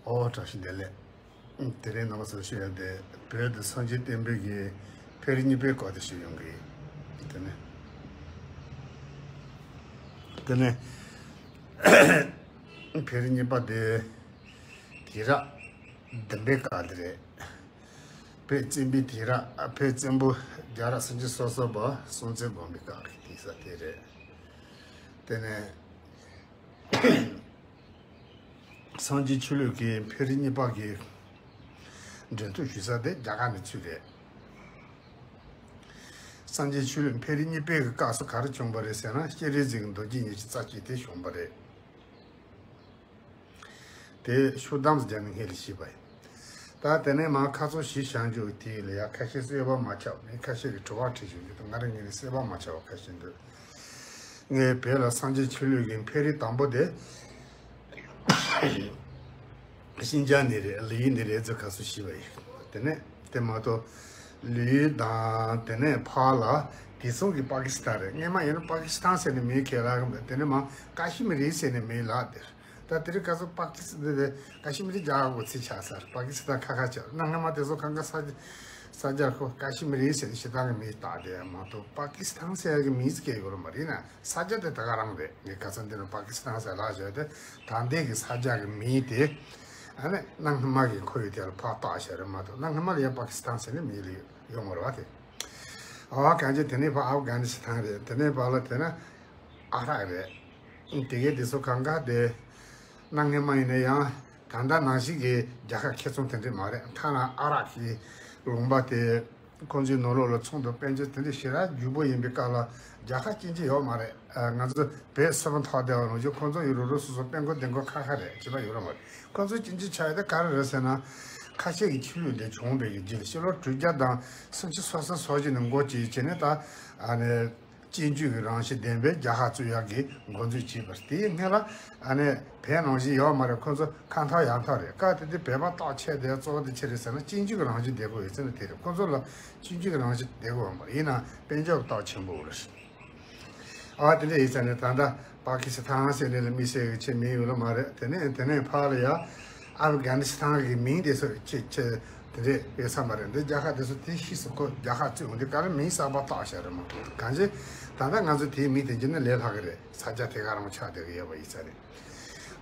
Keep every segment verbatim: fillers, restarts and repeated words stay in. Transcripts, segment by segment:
ཨོ་བཀྲ་ཤིས་བདེ་ལེགས། དེ་རིང་རྣམ་པ་ཚོར་ཞུ་ཡ་དེ་བོད་དུ་སངས་རྒྱས་བསྟན་པའི་གི་འཕེལ་རིམ་གཉིས་པའི་སྐོར་དེ་ཞུ་ཡོང་གི་ཡིན། དེ་ནས་དེ་ནས་འཕེལ་རིམ་གཉིས་པ་དེ་དུས་རབས་བདུན་པའི་སྐབས་དེ་རེད། བོད་བཙན་པོའི་དུས་རབས། བོད་བཙན་པོ་རྒྱལ་རབས་སུམ་ཅུ་སོ་གསུམ་པ་སྲོང་བཙན་སྒམ་པོའི་སྐབས་ཀྱི་དུས་ས་དེ་རེད། དེ་ནས་སངས་རྒྱས་ཆོས་ལུགས་ཀྱི་འཕེལ་རིམ་གཉིས་པ་གི་འགྲན་བསྡུར་ཞུ་ས་དེ་རྒྱ་གར་ནས་ཚུད་རེད། སངས་རྒྱས་ཆོས་ལུགས་འཕེལ་རིམ་གཉིས་པའི་གི་སྐབས་སུ་ག་རེ་བྱུང་བ་རེད་ཟེར་ན། སྤྱན་རས་གཟིགས་ཀྱི་མདོ་རྒྱུད་ཉི་ཤུ་རྩ་གཅིག་དེ་བྱུང་བ་རེད། དེ་ཤུགས་བསྡམས་སུ་སྦྱར་ནས་སྔོན་ལ་ཞུས་པ་ཡིན། ད་དེ་ནས་མར་ཁ་སང་ཞུས་བཞག་རྒྱུ་དེ་ལ་ཡ་ཁ་ཤས་གསལ་པོ་མ་ཆགས། མི་ཁ་ཤས་ཀྱིས་དྲི་བ་དྲིས་བྱུང་རྒྱུ་དང་། ང་རང་ངོས་ནས་གསལ་པོ་མ་ཆགས་པ་ཁ་ཤས་འདུག་ངས་བོད་ལ་སངས་རྒྱས་ཆོས་ལུགས་ཀྱི་འཕེལ་རིམ་དང་པོ་དེ་ཤིན་ཅང་ནས་རེད། ལི་ཡུལ་ནས་རེད་ཟེར་ཁ་སང་ཞུས་པ་ཡིན། དེ་ནས་དེ་མ་གཏོགས་ལི་ཡུལ་དང་དེ་ནས་ཕར་ལ་དེ་ཚོ་གི་པ་ཀི་སི་ཐན་རེད། སྔོན་མ་ཡིན་ན་པ་ཀི་སི་ཐན་ཟེར་ནས་མིང་གང་ལབ་གི་མེད། དེ་ནས་མར་ཀ་ཤི་མི་རི་ཟེར་ནས་མིང་ལབ་དེ་རེད། ད་དེ་རིང་ཁ་སང་པ་ཀི་སི་ཐན་དེ་ཀ་ཤི་མི་རི་རྒྱ་གར་གྱི་ཚིག་ཆགས་ཚར། པ་ཀི་སི་ཐན་ཁ་ཁ་ཆགས། གནའ་སྔ་མ་དེ་ཚོ་གང་ག་ས་ས་རྒྱ་ཁོ་ཀ་ཤི་མི་རི་ཟེར་ནས་ཞེ་དྲག་གི་མིང་བཏགས་དེ་མ་གཏོགས། པ་ཀི་སི་ཐན་ཟེར་གི་མིང་ཟིག་གས་ཡོད་རེད་མ་རེད། ན་ས་རྒྱ་དེ་ད་ག་རང་རེད། ངས་ཁ་སང་འདི་ནས་པ་ཀི་སི་ཐན་ཟེར་ལབ་བྱས་ཏེ། ད་ལྟའི་གི་ས་རྒྱ་གི་མིང་དེ་ཨ་ནི་གནའ་སྔ་མ་གི་ཁོ་ཡི་དེ་ལ་ཕར་བཏགས་བྱས་རེད་མ་གཏོགས། གནའ་སྔ་མ་ལ་ཡང་པ་ཀི་སི་ཐན་ཟེར་ནས་མིང་ལ་ཡོད་མ་རེད་བ་དེ། ཨ་གང་ཅི། དེ་ནས་ཕར་ཨབ་གྷ་ནི་སི་ཐན་རེད། དེ་ནས་ཕར་ལ་དེ་ན་ཨ་རག་རེད། དེ་གའི་དེ་ཚོ་གང་ག་དེ་གནའ་སྔ་མ་ཡིན་ན་ཡང་ད་ལྟ་ནང་བཞིན་གྱི་རྒྱལ་ཁབ་ཁེ་ཚོང་དེ་འདྲ་མ་རེད། ཐ་ན་ཨ་རག་གི་ལུང་པ་དེ་ཁོང་ཚོའི་ནང་ལོགས་ལ་ཚོང་དང་དཔལ་འབྱོར་དེ་འདྲ་ཞེ་དྲག་རྒྱུ་པོ་ཡིན་པའི་སྐབས་ལ་རྒྱལ་ཁབ་སྐྱིད་འཇུག་ཡོད་མ་རེད། ཨ། ང་ཚོ་བོད་སུ་ཕན་ཐོགས་བསྡད་པ་ནང་བཞིན་ཁོང་ཚོ་ཡང་རུ་རུ་སོ་སོ་དཔལ་མགོ་ལྡེ་མགོ་ཁ་ཁ་རེད། བྱས་པ་ཡོད་ར་མ་རེད། ཁོང་ཚོ་སྐྱིད་འཇུག་ཆགས་ཡ་དེ་ག་རེ་རེད་ཟེར་ན། ཁ་ཤས་ཀྱི་ཆོས་ལུགས་དེ་བྱུང་བའི་གི་རྗེས་ལ་ཕྱི་ལོ་དྲུག་བརྒྱ་དང་སུམ་ཅུ་སོ་གསུམ་སོ་བཞི་ནས་འགོ་བཙུགས་བྱས་ནས། ད་ཨ་ནི་སྐྱིད་འཇུག་གི་རང་བཞིན་ལྡན་པའི་རྒྱལ་ཁབ་བཙུགས་ཡག་གི་འགོ་འཛུགས་བྱས་པ་རེད། དེའི་སྔོན་ལ་ཨ་ནི་བོད་ནང་བཞིན་ཡོད་མ་རེད། ཁོང་ཚོ་ཁ་འཐོར་ཡར་འཐོར་རེད། སྐབས་དེ་དུས་བོད་པ་བརྟག་དཔྱད་དེ་གཙོ་བོ་དེ་ཆི་རེད་ཟེར་ན། སྐྱིད་འཇུག་གི་རང་བཞིན་ལྡན་པོ་ཡོད་ཚད་ནི་དེ་རེད། ཁོང་ཚོ་ལ་སྐྱིད་འཇུག་གི་རང་བཞིན་ལྡན་པོ་ཡོད་མ་རེད། ཡིན་ནའང་དཔལ་འབྱོར་གྱི་སྟོབས་ཆེན་པོ་རེད། ཨ། དེ་འདྲ་ཡིན་ཙང་ནས་ད་ལྟ་པ་ཀི་སི་ཐན་ཟེར་ནས་ལ་དམིགས་བསལ་གྱི་ཆེ་མིང་ཡོད་ལ་མ་རེད། དེ་ནས་དེ་ནས་ཕར་ལ་ཡ་ཨབ་གྷ་ནི་སི་ཐན་གྱི་མིང་དེ་ཚོ་ཆེ་ཆེ་དེ་འདྲས་ཡོད་ས་མ་རེད། འདི་རྒྱལ་ཁབ་དེ་ཚོ་དེ་ཕྱིས་སུ་ཁོ་རྒྱལ་ཁབ་བཙུགས་འོང་དུས་ག་རེ་མིང་གསར་པ་བཏགས་བཞག་རེད་མ་གཏོགས། གང་ཅི་ད་ལྟ་ང་ཚོ་དེའི་མིང་དེ་འགྱུར་ན་ལས་སླ་གི་རེད། ས་ཆ་དེ་ག་རང་ཆགས་བསྡད་གི་ཡོད་པ་ཡིན་ས་རེད།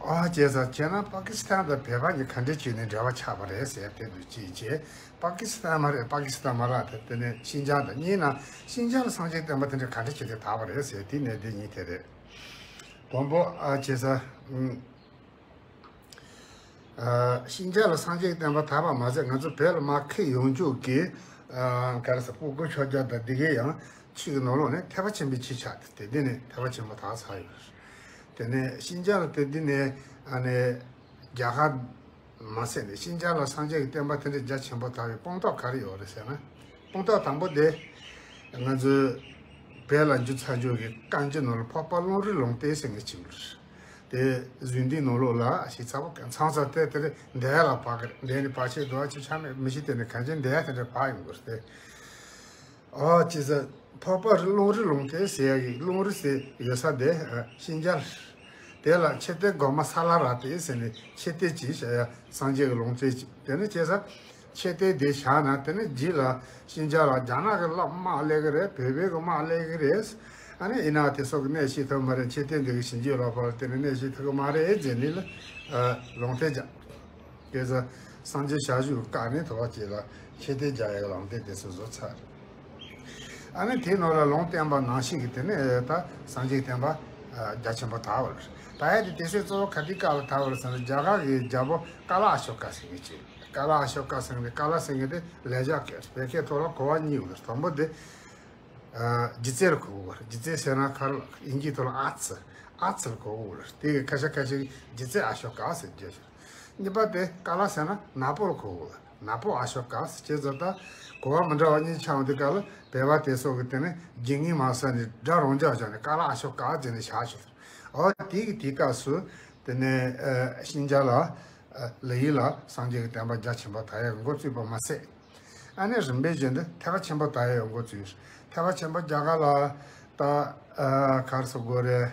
ཨ། བྱས་ཙང་བྱས་ན་པ་ཀི་སི་ཐན་དང་བོད་པ་གཉིས་ག་འདྲས་བྱས་ནས་འབྲེལ་བ་ཆགས་པ་རེད་ཟེར་དེ་འདུག་ཅིག་བྱས། པ་ཀི་སི་ཐན་མ་རེད། པ་ཀི་སི་ཐན་མ་རེད། དེ་དེ་ནས་ཤིན་ཅང་དང་གཉིས་ན། ཤིན་ཅང་ལ་སངས་རྒྱས་བསྟན་པ་དེ་འདྲ་ག་འདྲ་བྱས་ཏེ་དར་བ་རེད་ཟེར། དེ་ནས་དེ་གཉིས་དེ་རེད། དང་པོ། ཨ། བྱས་ཙང་། ཨུམ། ཨ། ཤིན་ཅང་ལ་སངས་རྒྱས་བསྟན་པ་དར་བ་མ་ཟད། ང་ཚོ་བོད་ལ་མར་ཁྱེར་ཡོང་རྒྱུ་གི། ཨ། ག་རེ་ཟེར། སྤུ་གུ་ཆོས་རྒྱལ་དང་དེ་གའི་ཡང་ཆོས་ཀྱི་ནང་ལོགས་ནས་ཐེག་པ་ཆེན་པོའི་ཆོས་ཆགས་ཏེ། དེ་དེ་ནས་ཐེག་པ་ཆེན་པོ་དར་ཚར་ཡོད་རེད། དེ་ནས་ཤིན་ཅང་ལ་དེ་དེ་ནས་ཨ་ནི་རྒྱལ་ཁབ་མ་ཟད་ནས་ཤིན་ཅང་ལ་སངས་རྒྱས་ཀྱི་བསྟན་པ་དེ་འདྲ་རྒྱ་ཆེན་པོ་དར་བའི་དཔང་རྟགས་ག་རེ་ཡོད་རེད་ཟེར་ན། དཔང་རྟགས་དང་པོ་དེ་ང་ཚོའི་བོད་ལ་འབྱོར་ཚར་རྒྱུ་གི་རྐང་རྗེས་ནང་ལ་འཕགས་པ་ཀླུང་རི་ལུང་བསྟན་ཟེར་མཁན་ཅིག་ཡོད་རེད། དེ་གཟུངས་འདིའི་ནང་ལོགས་ལ་ཞིག་ཚ་པོ་མཚམས་མཚམས་དེ་དེ་རེད། འདས་ལ་བག་གི་རེད། འདས་ནས་བག་ཆེ་འདུག་ཨ། ཆེ་ཆ་མེད་མི་ཤེས། དེ་ནས་གངས་ཅན་འདས་དེ་འདྲ་བག་ཡོང་དགོས་ཏེ། ཨོ། ཅི་ཟེར། འཕགས་པ་རི་ཀླུང་རི་ལུང་བསྟན་ཟེར་ཡ་གི་ཀླུང་རི་ཟེར་ཡོད་ས་དེ་ཤིན་ཅང་རེད། དེ་ལ་མཆོད་རྟེན་གོང་མ་ས་ལ་ར་ཏི་ཟེར་ནས་མཆོད་རྟེན་ཅིག་བཞག་ཡ། སངས་རྒྱས་ཀྱི་ལུང་བསྟན་ཅིག་དེ་ནས་བྱས་ཙང་མཆོད་རྟེན་དེ་བཞག་ན། དེ་ནས་རྗེས་ལ་ཤིན་ཅང་ལ་རྒྱ་ནག་གི་དམག་སླེབས་ཀྱི་རེད། བོད་པའི་གི་དམག་སླེབས་ཀྱི་རེད། ཨ་ནི་ཡིན་ན་དེ་ཚོ་གི་གནས་བཤིག་ཐུབ་མ་རེད། མཆོད་རྟེན་འདི་གི་བྱིན་གྱིས་རློབས་པ་ལ་བརྟེན་ནས་གནས་བཤིག་ཐུབ་ཀྱི་མ་རེད་ཟེར་ནས་ལ་ལུང་བསྟན་བརྒྱབ། དེ་ཚོ་སངས་རྒྱས་ཞལ་བཞུགས་བཀག་ནས་དུ་བ་བཅས་ལ་མཆོད་རྟེན་རྒྱག་ཡག་ལུང་བསྟན་དེ་ཚོ་བཟོ་ཚར། ཨ་ནི་དེའི་ནང་ལ་ལུང་བསྟན་པ་ནང་བཞིན་གྱི་དེ་ནས་ད་སངས་རྒྱས་བསྟན་པ་རྒྱ་ཆེན་པོ་དར་བ་རེད། ད་ཡ་དེ་དེ་ཚོའི་གཙོ་བོ་ག་དུས་སྐབས་ལ་དར་བ་རེད་ཟེར་ན། རྒྱ་གར་གྱི་རྒྱལ་པོ་ཀ་ལ་ཨ་ཤོ་ཀ་ཟེར་མཁན་ཅིག་ཀ་ལ་ཨ་ཤོ་ཀ་ཟེར་མཁན་དེ། ཀ་ལ་ཟེར་མཁན་དེ་ལེགས་སྦྱར་སྐད། བོད་སྐད་ཐོག་ལ་གོ་བ་གཉིས་ཡོད་རེད། དང་པོ་དེ་ཨ་སྒྱུ་རྩལ་ལ་གོ་དགོས་པ་རེད། སྒྱུ་རྩལ་ཟེར་ན་ཁ་ལ་དབྱིན་ཇིའི་ཐོག་ལ་ཨར་ཚི། ཨར་ཚི་ལ་གོ་དགོས་པ་རེད། དེ་གི་ཁ་ཤས་ཁ་ཤས་ཀྱིས་སྒྱུ་རྩལ་ཨ་ཤོ་ཀ་ཟེར་བརྗོད་ཤག་གཉིས་པ་དེ་ཀ་ལ་ཟེར་ན་ནག་པོ་ལ་གོ་དགོས་པ། ནག་པོ་ཨ་ཤོ་ཀ་ཟེར། བྱས་ཙང་ད་གོ་བ་མི་འདྲ་བ་གཉིས་ཆགས་འོང་དུས་སྐབས་ལ་བོད་པ་དེ་ཚོ་གིས་དེ་ནས་རྒྱུས་ངན་མ་བསགས་ནས་སྒྲ་རང་འཇགས་བཞག་ནས་ཀ་ལ་ཨ་ཤོ་ཀ་ཟེར་ནས་བཞག་ཤག་ཨོ། དེ་གི་དུས་སྐབས་སུ་དེ་ནས་ཨ་ཤིན་ཅང་ལ། ཨ་ལི་ཡུལ་ལ་སངས་རྒྱས་ཀྱི་བསྟན་པ་རྒྱ་ཆེན་པོ་དར་ཡག་འགོ་བཙུགས་པ་མ་ཟད། ཨ་ནི་རིམ་པས་བཞིན་དུ་ཐེག་པ་ཆེན་པོ་དར་ཡག་འགོ་བཙུགས། ཐེག་པ་ཆེན་པོ་རྒྱ་གར་ལ་ད་ཨ་ག་རེ་ཟེར་དགོས་རེད།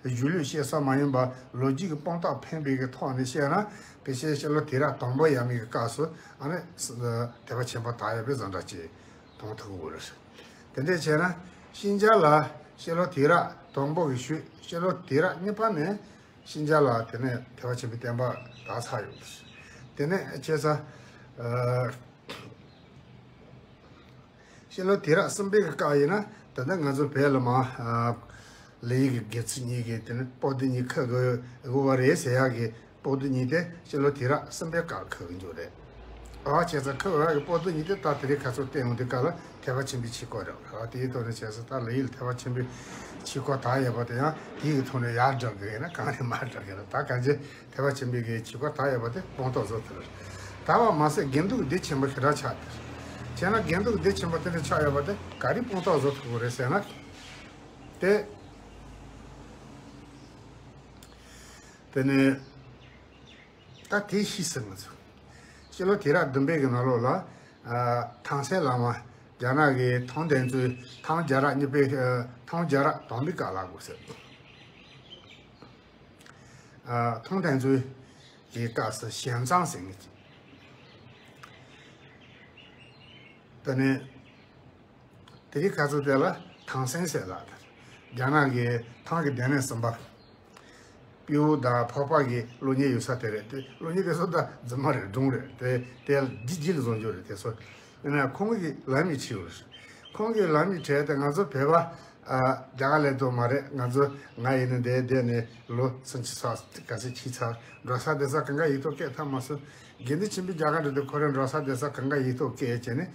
གཞུང་ལུགས་བཤད་ས་མ་ཡིན་པ་ལོ་རྒྱུས་ཀྱི་དཔང་རྟགས་འཕེན་པའི་གི་ཐོག་ནས་བཤད་ན། ཕལ་ཆེར་ཤེས་རབ་ཐེག་རབ་དང་པོ་ཡབ་མེས་ཀྱི་སྐབས་སུ་ཨ་ནི་ཐེག་པ་ཆེན་པོ་དར་ཡོད་པའི་བཟོ་འདྲ་ཅིག་མཐོང་ཐུབ་ཀྱི་ཡོད་རེད། དེ་འདྲ་བྱས་ན་ཤིན་སྦྱངས་ལ་ཤེས་རབ་ཐེག་རབ་དང་པོ་གི་ཤུལ། ཤེས་རབ་ཐེག་རབ་གཉིས་པ་ནས་ཤིན་སྦྱངས་ལ་དེ་ནས་ཐེག་པ་ཆེན་པོའི་བསྟན་པ་དར་ཚར་ཡོད་རེད། དེ་ནས་བྱས་ཙང་། ཨ། ཤེས་རབ་ཐེག་རབ་གསུམ་པའི་གི་སྐབས་ཡིན་ན། ད་ལྟ་ང་ཚོ་བོད་ལ་མ། ཨ། ལི་ཡི་གི་དགེ་ཚུལ་གཉིས་ཀྱི་དེ་ནི་པོ་ཏི་གཉིས་ཁ་གི་དགོས་པ་རེད་ཟེར་ཡག་གི་པོ་ཏི་གཉིས་དེ་ཤེས་རབ་ཐེག་རབ་གསུམ་པའི་སྐབས་ཁ་གི་འཇུག་རེད། ཨ། བྱས་ཙང་ཁ་གི་པོ་ཏི་གཉིས་དེ་ད་དེ་རིང་ཁ་སང་བསྟན་ཡོང་དུས་སྐབས་ལ་ཐེག་པ་ཆེན་པོའི་ཆོས་སྐོར་རེད། ཨ། དེའི་ཐོག་ནས་བྱས་ཙང་ད་ལི་ཡི་ལ་ཐེག་པ་ཆེན་པོའི་ཆོས་སྐོར་དར་ཡོད་པ་དེ་ཡང་དེའི་གི་ཐོག་ནས་ཡར་འགྲོ་དགོས་ཡིན་ན་གང་ནས་མར་འགྲོ་དགོས་ན། ད་གང་ཅི། ཐེག་པ་ཆེན་པོའི་གི་ཆོས་སྐོར་དར་ཡོད་པ་དེ་དཔང་རྟགས་བཟོ་ཐུབ་རེད། དར་བ་མ་ཟད་དགེ་འདུན་གྱི་སྡེ་ཆེན་པོ་ཞེ་དྲག་ཆགས་ཏེ། བྱས་ན་དགེ་འདུན་གྱི་སྡེ་ཆེན་པོ་དེ་འདྲ་ཆགས་ཡོད་པ་དེ་ག་རེ་དཔང་རྟགས་བཟོ་ཐུབ་ཀྱི་རེད་ཟེར་ན། དེ། དེ་ནས། ད་དེ་ཤེས་ཟིན་མ་ཚུགས། ཤེས་རབ་ཐེག་རབ་བདུན་པའི་གི་ནང་ལོགས་ལ། ཨ། ཐང་སན་བླ་མ། རྒྱ་ནག་གི་ཐང་ཐན་ཙུའི། ཐང་རྒྱལ་རབས་གཉིས་པའི། ཨ། ཐང་རྒྱལ་རབས་དང་པོའི་སྐབས་ལ་དགོས་ཟེར། ཨ། ཐང་ཐན་ཙུའི་གི་སྐབས་སུ་ཞན་ཙང་ཟེར་མཁན་ཅིག་དེ་ནས་དེ་རིང་ཁ་སང་དེ་ལ་ཐང་སན་ཟེར་ལབ། རྒྱ་ནག་གི་ཐང་གི་སྡེ་སྣོད་གསུམ་པ། སྤྲེའུ་དང་ཕག་པ་གི་སློབ་གཉེར་ཡོད་ས་དེ་རེད། དེ་སློབ་གཉེར་དེ་ཚོ་ད་རྫུན་མ་རེད། སྒྲུང་རེད། དེ་དེ་ལྗིད་ལྗིད་ལ་བཟོ་རྒྱུ་རེད། དེ་ཚོ་ཡིན་ན་ཁོང་གིས་ལམ་ཡིག་བྲིས་ཡོད་རེད། ཁོང་གིས་ལམ་ཡིག་བྲིས་ཏེ་ང་ཚོ་བོད་པ། ཨ། རྒྱ་གར་སླེབས་དོན་མ་རེད། ང་ཚོ། ང་ཡིན་ན་འདིར་བསྡད་ནས་ལོ་སུམ་ཅུ་སོ་ག་ཚོད་ཕྱིན་ཚར། འགྲོ་ས་སྡོད་ས་གང་ག་ཡིག་ཐོག་བཀོད་ཐུབ་མ་སོང་། དགེ་འདུན་ཆོས་འཕེལ་རྒྱ་གར་འགྲོ་དུས་ཁོ་རང་འགྲོ་ས་སྡོད་ས་གང་ག་ཡིག་ཐོག་བཀོད་བྱས་ནས།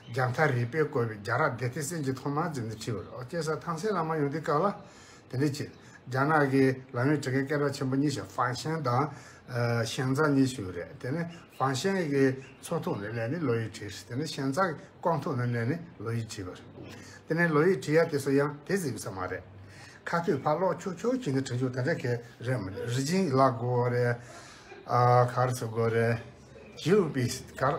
རྒྱལ་ཐང་རིག་པས་བསྐོར་བའི་རྒྱལ་རབས་སྡེ་སྟེང་གསན་རྒྱུ་ཐོག་མ་ཟེར་ནས་བྲིས་པ་རེད། ཨོ། བྱས་ཙང་ཐང་སན་བླ་མ་ཡོང་དུས་སྐབས་ལ་དེ་འདྲ་བྱས། རྒྱ་ནག་གི་ལམ་ཡིག་བྲི་མཁན་སྐད་གྲགས་ཆེན་པོ་གཉིས་ཤིག་ཧྥང་ཤན་དང་། ཨ། ཞན་ཙང་གཉིས་ཤིག་རེད། དེ་ནས་ཧྥང་ཤན་གྱི་ཚོགས་ཐོག་ནས་སླེབས་ནས་ལོ་ཡིག་བྲིས། དེ་ནས་ཞན་ཙང་གི་རྐང་ཐོག་ནས་སླེབས་ནས་ལོ་ཡིག་བྲིས་པ་རེད། དེ་ནས་ལོ་ཡིག་བྲིས་ཡ་དེ་ཚོ་ཡང་དེ་ཟིག་ཡིན་ས་མ་རེད། ཁ་ཐུག་ཕར་ཀློག་ཆོག་ཆོག་བྱས་ནས་བྲིས་རྒྱུ་དེ་འདྲ་ག་རེ་མི་འདུག་རི་ཆེན་བརླག་དགོས་རེད། ཨ། ག་རེ་ཟེར་དགོས་རེད། ཇི་ཡོད་པའི་གར་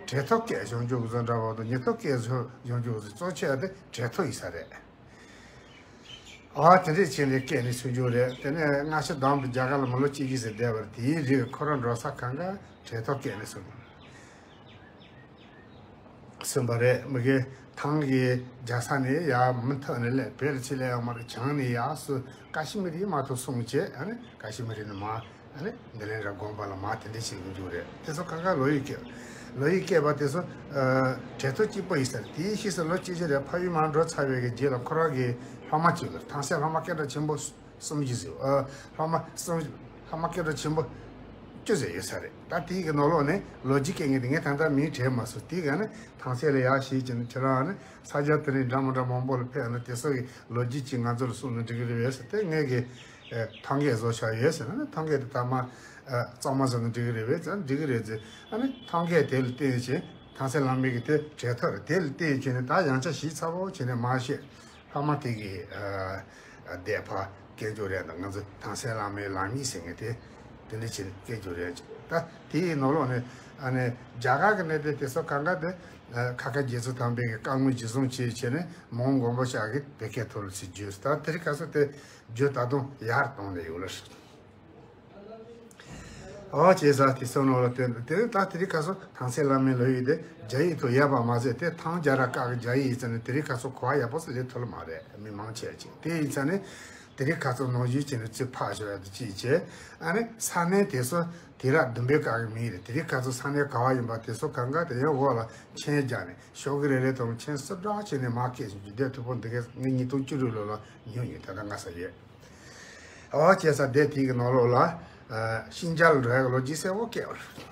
བྲེལ་ཐོག་སྐད་བྱུང་རྒྱུ་བཟོ་འདྲ་བ་དང་། ཉིན་ཐོག་སྐད་བྱུང་རྒྱུ་བཟོ། གཙོ་ཆེ་བ་དེ་བྲེལ་ཐོག་ཡིན་ས་རེད། ཨ། དེ་འདྲས་བྱས་ནས་སྐད་ནི་སུན་རྒྱུ་རེད། དེ་ནས་སྔ་ཕྱི་བསྡོམས་ཏེ་རྒྱ་གར་ལ་མི་ལོ་གཅིག་གི་ཟིན་བསྡད་པ་རེད། དེའི་རིང་ཁོ་རང་འགྲོ་ས་གང་ག་བྲེལ་ཐོག་སྐད་ནི་སུན། སུན་པ་རེད། མི་གི་ཐང་གི་རྒྱལ་ས་ནས་ཡར་མུ་མཐུད་ནས་སླེབས། བོད་ལ་ཕྱིར་སླེབས་ཡོད་མ་རེད། བྱང་ནས་ཡར་སུ་ཀ་ཤི་མི་རི་མ་ཐུག་སོང་བྱས། ཨ་ནི་ཀ་ཤི་མི་རི་ནས་མར། ཨ་ནི་འདི་ལན་ར་དགོན་པ་ལ་མར་དེ་འདྲས་ཞིག་ཡོང་རྒྱུ་རེད། དེ་ཚོ་གང་ག་ལོ་ཡིག་སྐད། ལོ་ཡིག་སྐད་པ་དེ་ཚོ། ཨ། བྲེལ་ཐོག་གཅིག་པོ་ཡིན་ས་རེད། དེའི་ཕྱིས་སུ་ལོ་གཅིག་ཅིག་རེ་ཕ་ཡུལ་མར་འགྲོ་ཚར་བའི་གི་རྗེས་ལ་ཁོ་རང་གི་སློབ་མ་གཅིག་ལ། ཐང་སན་སློབ་མ་སྐད་གྲགས་ཆེན་པོ་གསུམ་ཅིག་ཟེར། ཨ། སློབ་མ་གསུམ། སློབ་མ་སྐད་གྲགས་ཆེན་པོ་བཅུ་ཟེར་ཡོད་ས་རེད། ད་དེའི་གི་ནང་ལོགས་ནས་ལོ་རྒྱུས་སྐད་ངས་དེ་ངས་ད་ལྟ་མིང་བྲིས་མ་སོང་། དེའི་ག་ནས་ཐང་སན་ལ་ཡར་ཞིག་བྱས་ནས་ཁྱེད་རང་ནི་ས་ཆ་དེ་རིང་འདྲ་མི་འདྲ་མང་པོ་ལ་ཕེབས་ནས་དེ་ཚོ་གི་ལོ་རྒྱུས་ཅིག་ང་ཚོ་ལ་གསུངས་ན་འགྲིག་གི་རེད་པས་ཟེར་ཏེ། ངས་གི། ཨ། ཐང་ག་བཟོ་བཞག་ཡོད་ཟེར་ན། ཐང་ག་དེ་ཐ་མ། ཨ། གཙང་མ་བཟོས་ན་འགྲིག་གི་རེད་པས་ཟེར་ན། འགྲིག་གི་རེད་ཟེར། ཨ་ནི་ཐང་ག་དེ་ལ་བརྟེན་བྱས། ཐང་སན་བླ་མའི་གི་དེ་བྲེལ་ཐོག་རེད། དེ་ལ་བརྟེན་བྱས་ནས་ད་ཡང་བསྐྱར་ཞིབ་ཚགས་པོ་བྱས་ནས་མར་བཤད། སློབ་མ་དེ་གི། ཨ། ཨ། དེ་ཕར་སྐད་འཇུག་རེད། ད་ང་ཚོ་ཐང་སན་བླ་མའི་ལམ་ཡིག་ཟེར་མཁན་དེ། དེ་འདྲ་བྱས་ནས་སྐད་འཇུག་རེད། ད་དེའི་ནང་ལོགས་ནས། ཨ་ནི་རྒྱ་གར་གི་གནས་དེ་དེ་ཚོ་གང་ག་དེ། ཨ། ཁ་ཁ་རྗེ་བཙུན་དམ་པའི་གི་བཀའ་དངོས་རྗེས་བཟུང་བྱས་བྱས་ནས་མོང་མགོན་པོ་ཞབས་ཀྱིས་བོད་སྐད་ཐོག་ལ་ཚུར་བསྒྱུར། ད་དེ་རིང་ཁ་སང་དེ་བསྒྱུར་ད་དུང་ཡར་གཏོང་ནས་ཡོད་ལ། ཨོ། བྱས་ཙང་དེ་ཚོ་ནང་ལ་བསྟན་དེ་ད་དེ་རིང་ཁ་སང་ཐང་སན་བླ་མའི་ལོ་ཡིག་དེ་རྒྱ་ཡིག་ཐོག་ཡོད་པ་མ་ཟད། དེ་ཐང་རྒྱལ་རབས་སྐབས་ཀྱི་རྒྱ་ཡིག་ཡིན་ཙང་ནས་དེ་རིང་ཁ་སང་གོ་བ་ཡག་པོ་ཞིག་ལེན་ཐུབ་ལ་མ་རེད། མི་མང་ཆེ་བ་ཅིག་དེ་ཡིན་ཙང་ནས་དེ་རིང་ཁ་སང་ནང་བཞིན་བྱས་ནས་ཚིག་ཕར་ཞོག་ཡག་དེ་གཅིག་བྱས། ཨ་ནི་ས་གནས་དེ་ཚོ་དུས་རབས་བདུན་པའི་སྐབས་ཀྱི་མིང་རེད། དེ་རིང་ཁ་སང་ས་གནས་ག་བ་ཡིན་པ་དེ་ཚོ་གང་ག་དེ་ཡང་འོག་ལ་མཆན་རྒྱག་ནས། ཤོག་གུ་རེ་རེ་ཐོག་མཆན་སུབ་དྲག་བྱས་ནས་མར་བཀོད་སོང་། རྒྱུ་དེ་ཐུགས་ཕམ་འདི་གས་ངས་ཉིས་སྟོང་བཅུ་དྲུག་ལོ་ལ་ཉོས་ཡོད། ད་ལྟ་ང་ས་ཡོད། ཨོ། བྱས་ཙང་དེ་དེ་གི་ནང་ལོགས་ལ། ཨ། ཤིན་ཅང་ལ་འགྲོ་ཡག་གི་ལོ་རྒྱུས་གསལ་པོ་བཀོད་པ་རེད།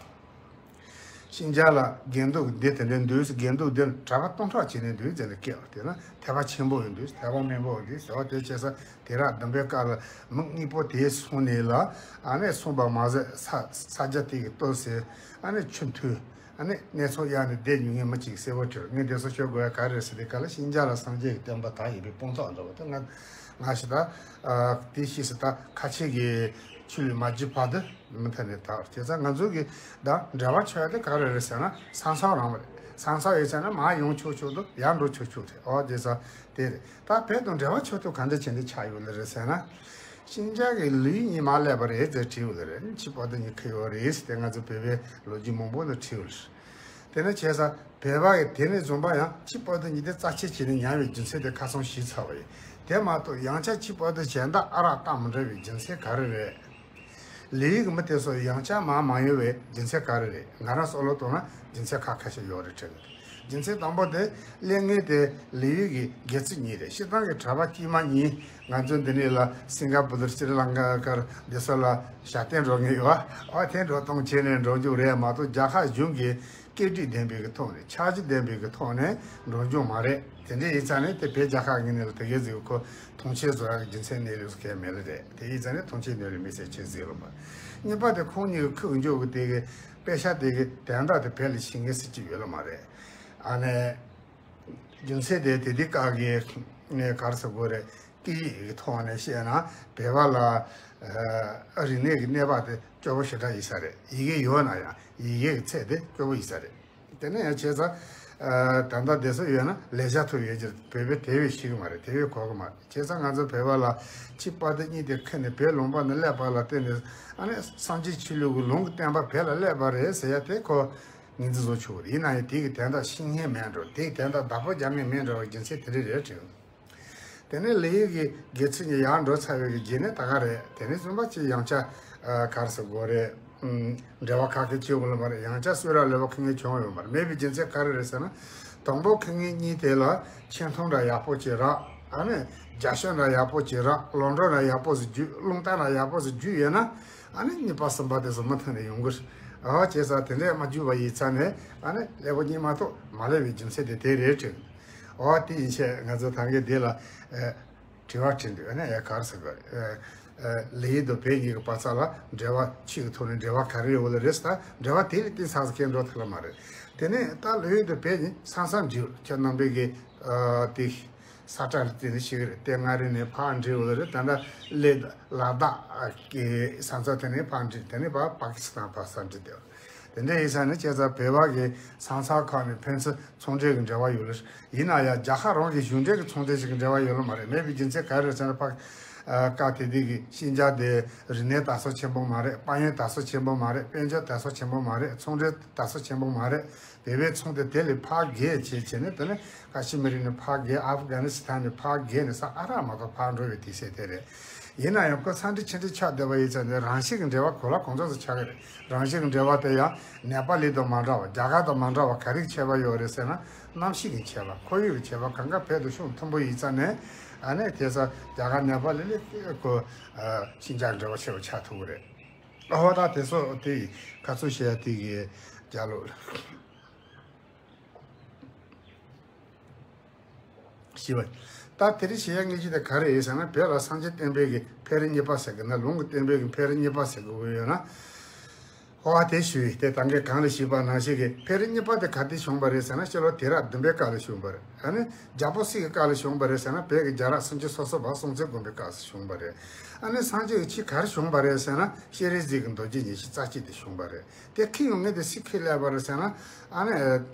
ཤིན་ཅང་ལ་དགེ་འདུན་གྱི་སྡེ་དེ་འདྲ་འདུག། དགེ་འདུན་སྡེ་གྲྭ་པ་སྟོང་ཕྲག་བྱས་ནས་འདུག་ཟེར་ནས་བཀོད་པ་དེ་ན་ཐེག་པ་ཆེན་པོ་ཡིན་འདུག། ཐེག་པ་དམན་པོ་ཡིན་འདུག་ཟེར་བ་དེ། བྱས་ཙང་དུས་རབས་བདུན་པའི་སྐབས་ལ་མི་དངོས་པོ་དེ་སོང་ནས་ལ། ཨ་ནི་སོང་པ་མ་ཟད་ས་ས་ཆ་དེ་གི་སྟོད་སེ། ཨ་ནི་ཆུ་མཐུད། ཨ་ནི་གནས་ཚུལ་ཡག་ནས་བསྡད་མྱོང་མཁན་མི་གཅིག་གསལ་པོ་བྲིས། ངས་འདི་ཚོ་ཤོད་དགོས་ཡ་ག་རེ་རེད་ཟེར་དུས་སྐབས་ལ། ཤིན་ཅང་ལ་སངས་རྒྱས་ཀྱི་བསྟན་པ་དར་ཡོད་པའི་དཔང་རྟགས་འདྲ་བོ་དེ་ང་ང་ཞིག་ད། ཨ། དེ་ཤེས་སུ་ད་ཁ་ཆེ་གི་ཆོས་ལུགས་མ་བརྒྱུད་བར་དུ་མུ་མཐུད་ནས་དར། བྱས་ཙང་ང་ཚོ་གི་ད་འབྲེལ་བ་ཆོད་ཡ་དེ་ག་རེ་རེད་ཟེར་ན། ས་མཚམས་རང་བ་རེད། ས་མཚམས་ཡོད་ཟེར་ན་མར་ཡོང་ཆོག་ཆོག་འདུག། ཡར་འགྲོ་ཆོག་ཆོག་རེད། ཨོ། བྱས་ཙང་དེ་རེད། ད་བོད་དང་འབྲེལ་བ་ཆོད་ཐུབ་ག་འདྲ་བྱས་ནས་ཆགས་ཡོད་ལེ་རེད་ཟེར་ན། ཤིན་ཅང་གི་ལུས་གཉིས་མར་སླེབས་པ་རེད་ཟེར་བྲིས་ཡོད་རེད། ཆུ་སྤ་ཏི་གཉིས་ཁུར་ཡོད་རེད་ཟེར་ཏེ་ང་ཚོ་བོད་པའི་ལོ་རྒྱུས་མང་པོ་ནང་བྲིས་ཡོད་རེད། དེ་ནས་བྱས་ཙང་བོད་པ་གི་དེ་ནས་བཟུང་པ་ཡང་ཆུ་སྤ་ཏི་གཉིས་དེ་རྩ་ཆེ་བྱས་ནས་ཉར་བའི་རྒྱུ་མཚན་དེ་ཁ་སང་ཞུས་ཚར་བ་ཡིན། དེ་མ་གཏོགས་ཡང་བསྐྱར་ཆུ་སྤ་ཏི་གཞན་དག་ཨ་རག་བཏང་མི་འགྲོ་བའི་རྒྱུ་མཚན་ག་རེ་རེད། ལི་ཡུལ་གྱི་མི་དེ་ཚོ་ཡང་བསྐྱར་མར་མ་ཡོང་བའི་རྒྱུ་མཚན་ག་རེ་རེད། ང་རང་བསམ་བློ་གཏོང་ན་རྒྱུ་མཚན་ཁག་ཁ་ཤས་ཡོད་རེད་དྲན་གི་འདུག་རྒྱུ་མཚན་དང་པོ་དེ་གླེང་མཁན་དེ་ལི་ཡུལ་གྱི་དགེ་ཚུལ་གཉིས་རེད། སྤྱིར་བཏང་གི་གྲྭ་པ་དཀྱུས་མ་གཉིས་ང་ཚོ་འདི་ནས་ལ་སིང་ག་པུར་སི་རི་ལང་ཀ་གར་འདི་ཚོ་ལ་ཞབས་བརྟན་འགྲོ་མཁན་ཡོད། ཨ་དེ་འགྲོ་སྟངས་བྱས་ནས་འགྲོ་རྒྱུ་རེད་མ་གཏོགས་རྒྱལ་ཁབ་གཞུང་གི་བཀོད་སྒྲིག་ལྡན་པའི་གི་ཐོག་ནས་འཆར་གཞི་ལྡན་པའི་གི་ཐོག་ནས་འགྲོ་རྒྱུ་མ་རེད། དེ་འདྲ་ཡིན་ཙང་ནས་དེ་བོད་རྒྱལ་ཁབ་ངོས་ནས་ལ་དེ་གའི་ཟིག་ཁོ་མཐོང་ཆེན་བཟོ་ཡག་གི་རྒྱུ་མཚན་གནས་ལུགས་སུ་གལ་མེད་ལ་རེད། དེ་ཡིན་ཙང་ནས་མཐོང་ཆེན་གནས་ལུགས་མི་སེར་ཆེ་ཟིག་ལ་མ། གཉིས་པ་དེ་ཁོང་གཉིས་ཀྱི་ཁུག་འཇོག་གི་དེ་གི་དཔེ་ཤ་དེ་གི་དན་རྟགས་དེ་བོད་ལ་ཤེས་མཁན་སུ་གཅིག་ཡོད་ལ་མ་རེད། ཨ་ནས་རྒྱུ་མཚན་དེ་དེ་དུས་སྐབས་ཀྱི་ངས་ག་རེ་ཟེར་དགོས་རེད། སྐད་ཡིག་གི་ཐོག་ནས་བཤད་ན་བོད་པ་ལ་ཨ་རིག་གནས་ཀྱི་གནས་བབ་དེ་སྐྱོ་པོ་ཞེ་དྲག་ཡིན་ས་རེད། ཡི་གེ་ཡོད་ན་ཡང་ཡི་གེ་གི་ཚད་དེ་སྐྱོ་པོ་ཡིན་ས་རེད། དེ་ནས་ཡང་བྱས་ཙང་ད་ལྟ་བསྡད་ས་ཡོད་ན་ལས་བྱ་ཐུབ་ཡོད་ཀྱི་རེད། བོད་པས་དེ་བས་ཤེས་ཀྱི་མ་རེད། དེ་བས་གོ་གི་མ་རེད། བྱས་ཙང་ང་ཚོ་བོད་པ་ལ་ཆུ་སྤ་ཏི་གཉིས་དེ་ཁུར་ནས་བོད་ལུང་པ་ནས་སླེབས་པ་ལ་བརྟེན་ནས་ཨ་ནི་སངས་རྒྱས་ཆོས་ལུགས་ཀྱི་ལུང་གི་བསྟན་པ་བོད་ལ་སླེབས་པ་རེད་ཟེར་ཡ་དེ་ཁོ་ངོས་འཛིན་བཟོ་ཆོག་གི་རེད། ཡིན་ན་ཡང་དེ་གི་དན་རྟགས་ཤེས་མཁན་མེད་འགྲོ། དེ་གི་དན་རྟགས་བདག་པོ་རྒྱག་མཁན་མེད་འགྲོ་བའི་རྒྱུ་མཚན་དེ་འདྲ་རེད་དྲན། དེ་ནས་ལི་ཡུལ་གྱི་དགེ་ཚུལ་གཉིས་ཡར་འགྲོ་ཚར་བའི་གི་རྗེས་ནས་ད་ག་རེད། དེ་ནས་བཙུན་པ་ཅིག་ཡང་བསྐྱར་ཨ་ག་རེ་ཟེར་དགོས་རེད། ཨུམ། འབྲེལ་བ་ཁ་སྐད་བྱེད་དགོས་ལ་མ་རེད། ཡང་བསྐྱར་གསུང་རབ་ལེགས་པ་ཁུར་མཁན་བྱུང་ཡོད་མ་རེད། མེད་པའི་རྒྱུ་མཚན་ག་རེ་རེད་ཟེར་ན། དང་པོ་ཁུར་མཁན་གཉིས་དེ་ལ་ཆེ་མཐོང་འདྲ་ཡག་པོ་ཅིག་རག་ཨ་ནི་རྒྱ་ཤོད་འདྲ་ཡག་པོ་ཅིག་རག་ལོ་འགྲོ་འདྲ་ཡག་པོ་ཟིག་བརྒྱུད། རླུང་རྟ་འདྲ་ཡག་པོ་ཟིག་བརྒྱུད་ཡོད་ན། ཨ་ནི་གཉིས་པ་གསུམ་པ་དེ་ཚོ་མུ་མཐུད་ནས་ཡོང་གི་རེད། ཨ་བྱས་ཙང་དེ་འདྲས་མ་བརྒྱུད་པ་ཡིན་ཙང་ནས་ཨ་ནི་ཀླད་པ་གཉིས་མ་གཏོགས་མ་སླེབས་པའི་རྒྱུ་མཚན་དེ་དེ་རེད་དྲན། ཨོ་དེ་ཡིན་ཕྱིར་ང་ཚོ་ད་གིན་འདི་ལ་ཨ་དྲི་བ་དྲིས་འདུག་ཨ་ནི་ཡ་ག་རེ་ཟེར་དགོས་རེད། ཨ་ཨ་ལི་ཡུལ་དང་བོད་གཉིས་ཀྱི་བར་མཚམས་ལ་འབྲེལ་བ་ཆོས་ཀྱི་ཐོག་ནས་འབྲེལ་བ་ག་རེ་ཡོད་ལ་རེད་ཟེར། ད་འབྲེལ་བ་དེ་ལས་གཏིང་ཟབ་ཟིག་གང་འགྲོ་ཐུབ་ལ་མ་རེད། དེ་ནས་ད་ལི་ཡུལ་དང་བོད་གཉིས་ས་མཚམས་འབྲེལ་ཡོད། ཁྱེད་རྣམ་པས་ཀྱི་ཨ་དེ་ས་ཁྲ་ལ་བརྟེན་ནས་ཤེས་ཀྱི་རེད། དེ་སྔ་རེ་ནས་ཕར་འབྲེལ་ཡོད་ལ་རེད། ད་ལྟ་ལས་ལ་དྭགས་ཀྱི་ས་མཚམས་དེ་ནས་ཕར་འབྲེལ། དེ་ནས་ཕར་པ་ཀི་སི་ཐན་ཕར་ས་འབྲེལ་དེ། དེ་འདྲ་ཡིན་ཙང་ནི་བྱས་ཙང་བོད་པ་གི་ས་མཚམས་ཁག་ནས་ཕན་ཚུན་ཚོང་འབྲེལ་གྱི་འབྲེལ་བ་ཡོད་ལ། ཡིན་ན་ཡང་རྒྱལ་ཁབ་རང་གི་གཞུང་འབྲེལ་གྱི་ཚོང་འབྲེལ་ཞིག་གི་འབྲེལ་བ་ཡོད་ལ་མ་རེད། མེད་པའི་རྒྱུ་མཚན་ག་རེ་རེད་ཟེར་ན། ཕ་ཨ་སྐབས་དེ་དུས་ཀྱི་ཤིན་ཅང་དེ་རིག་གནས་དར་སོ་ཆེན་པོ་མ་རེད། དཔལ་ཡོན་དར་སོ་ཆེན་པོ་མ་རེད། དཔལ་འབྱོར་དར་སོ་ཆེན་པོ་མ་རེད། ཚོང་འབྲེལ་དར་སོ་ཆེན་པོ་མ་རེད། བོད་པའི་ཚོང་དེ་དེ་ལས་ཕར་རྒྱས་བྱས་བྱས་ནས། དེ་ནས་ཀ་ཤི་མིར་ནས་ཕར་རྒྱས། ཨབ་གྷ་ནི་སི་ཐན་ནས་ཕར་རྒྱས་ནས་ས་ཨ་རག་མ་གཏོགས་ཕར་འགྲོ་བའི་དུས་ཚོད་དེ་རེད། ཡིན་ན་ཡང་ཁོ་ས་འབྲེལ་ཆུ་འབྲེལ་ཆགས་བསྡད་པ་ཡིན་ཙང་ནས་རང་བཞིན་གྱི་འབྲེལ་བ་གོ་ལ་གང་འཚམ་ཞིག་ཆགས་ཀྱི་རེད། རང་བཞིན་གྱི་འབྲེལ་བ་དེ་ཡང་ནེ་པ་ལི་དང་མ་འདྲ་བ། རྒྱ་གར་དང་མ་འདྲ་བ་ག་རེ་ཁྱད་པར་ཡོད་རེད་ཟེར་ན། གནམ་གཤིས་ཀྱི་ཁྱད་པར། ཁོར་ཡུག་གི་ཁྱད་པར། གང་ག་བོད་དང་ཤུགས་མཐུན་པོ་ཡིན་ཙང་ནས། ཨ་ནས་དེ་ས་རྒྱ་གར་ནེ་པ་ལི་ལས་ཁོ་ཤིན་ཅང་འབྲེལ་བ་ཆེ་བ་ཆགས་ཐུབ་ཀྱི་རེད། ཨོ་ད་དེ་སོགས་དེ་ཁ་ཚུར་བཤད་ཡ་དེ་གི་རྒྱ་ལོ། ཞེས་པ། ད་དེ་རིང་བཤད་ཡ་ངེས་ཅན་དེ་ག་རེ་ཡིན་ཟེར་ན། བོད་ལ་སངས་རྒྱས་བསྟན་པའི་གི་ཕེ་རེ་གཉིས་པ་ཟེར་གི་ན། ལུང་གི་བསྟན་པའི་གི་ཕེ་རེ་གཉིས་པ་ཟེར་གི་ཡོད་ན། ཨོ་དེ་ཞུས་ཏེ་ད་གིན་གོང་ལ་ཞུས་པ་ནང་བཞིན་གི་ཕེ་རེ་གཉིས་པ་དེ་ག་དུས་བྱུང་བ་རེད་ཟེར་ན། སྤྱི་ལོ་དུས་རབས་བདུན་པའི་སྐབས་ལ་བྱུང་བ་རེད། ཨ་ནི་རྒྱལ་པོ་སུ་གི་སྐབས་ལ་བྱུང་བ་རེད་ཟེར་ན། བོད་ཀྱི་རྒྱལ་རབས་སུམ་ཅུ་སོ་གསུམ་པ་སྲོང་བཙན་སྒམ་པོའི་སྐབས་སུ་བྱུང་བ་རེད། ཨ་ནི་སངས་རྒྱས་ཀྱི་ཆོས་ག་རེ་བྱུང་བ་རེད་ཟེར་ན། སྤྱན་རས་གཟིགས་ཀྱི་མདོ་རྒྱུད་ཉི་ཤུ་རྩ་གཅིག་དེ་བྱུང་བ་རེད། དེ་ཁྱེར་ཡོང་མཁན་དེ་སུས་ཁྱེར་སླེབས་པ་རེད་ཟེར་ན། ཨ་ནི་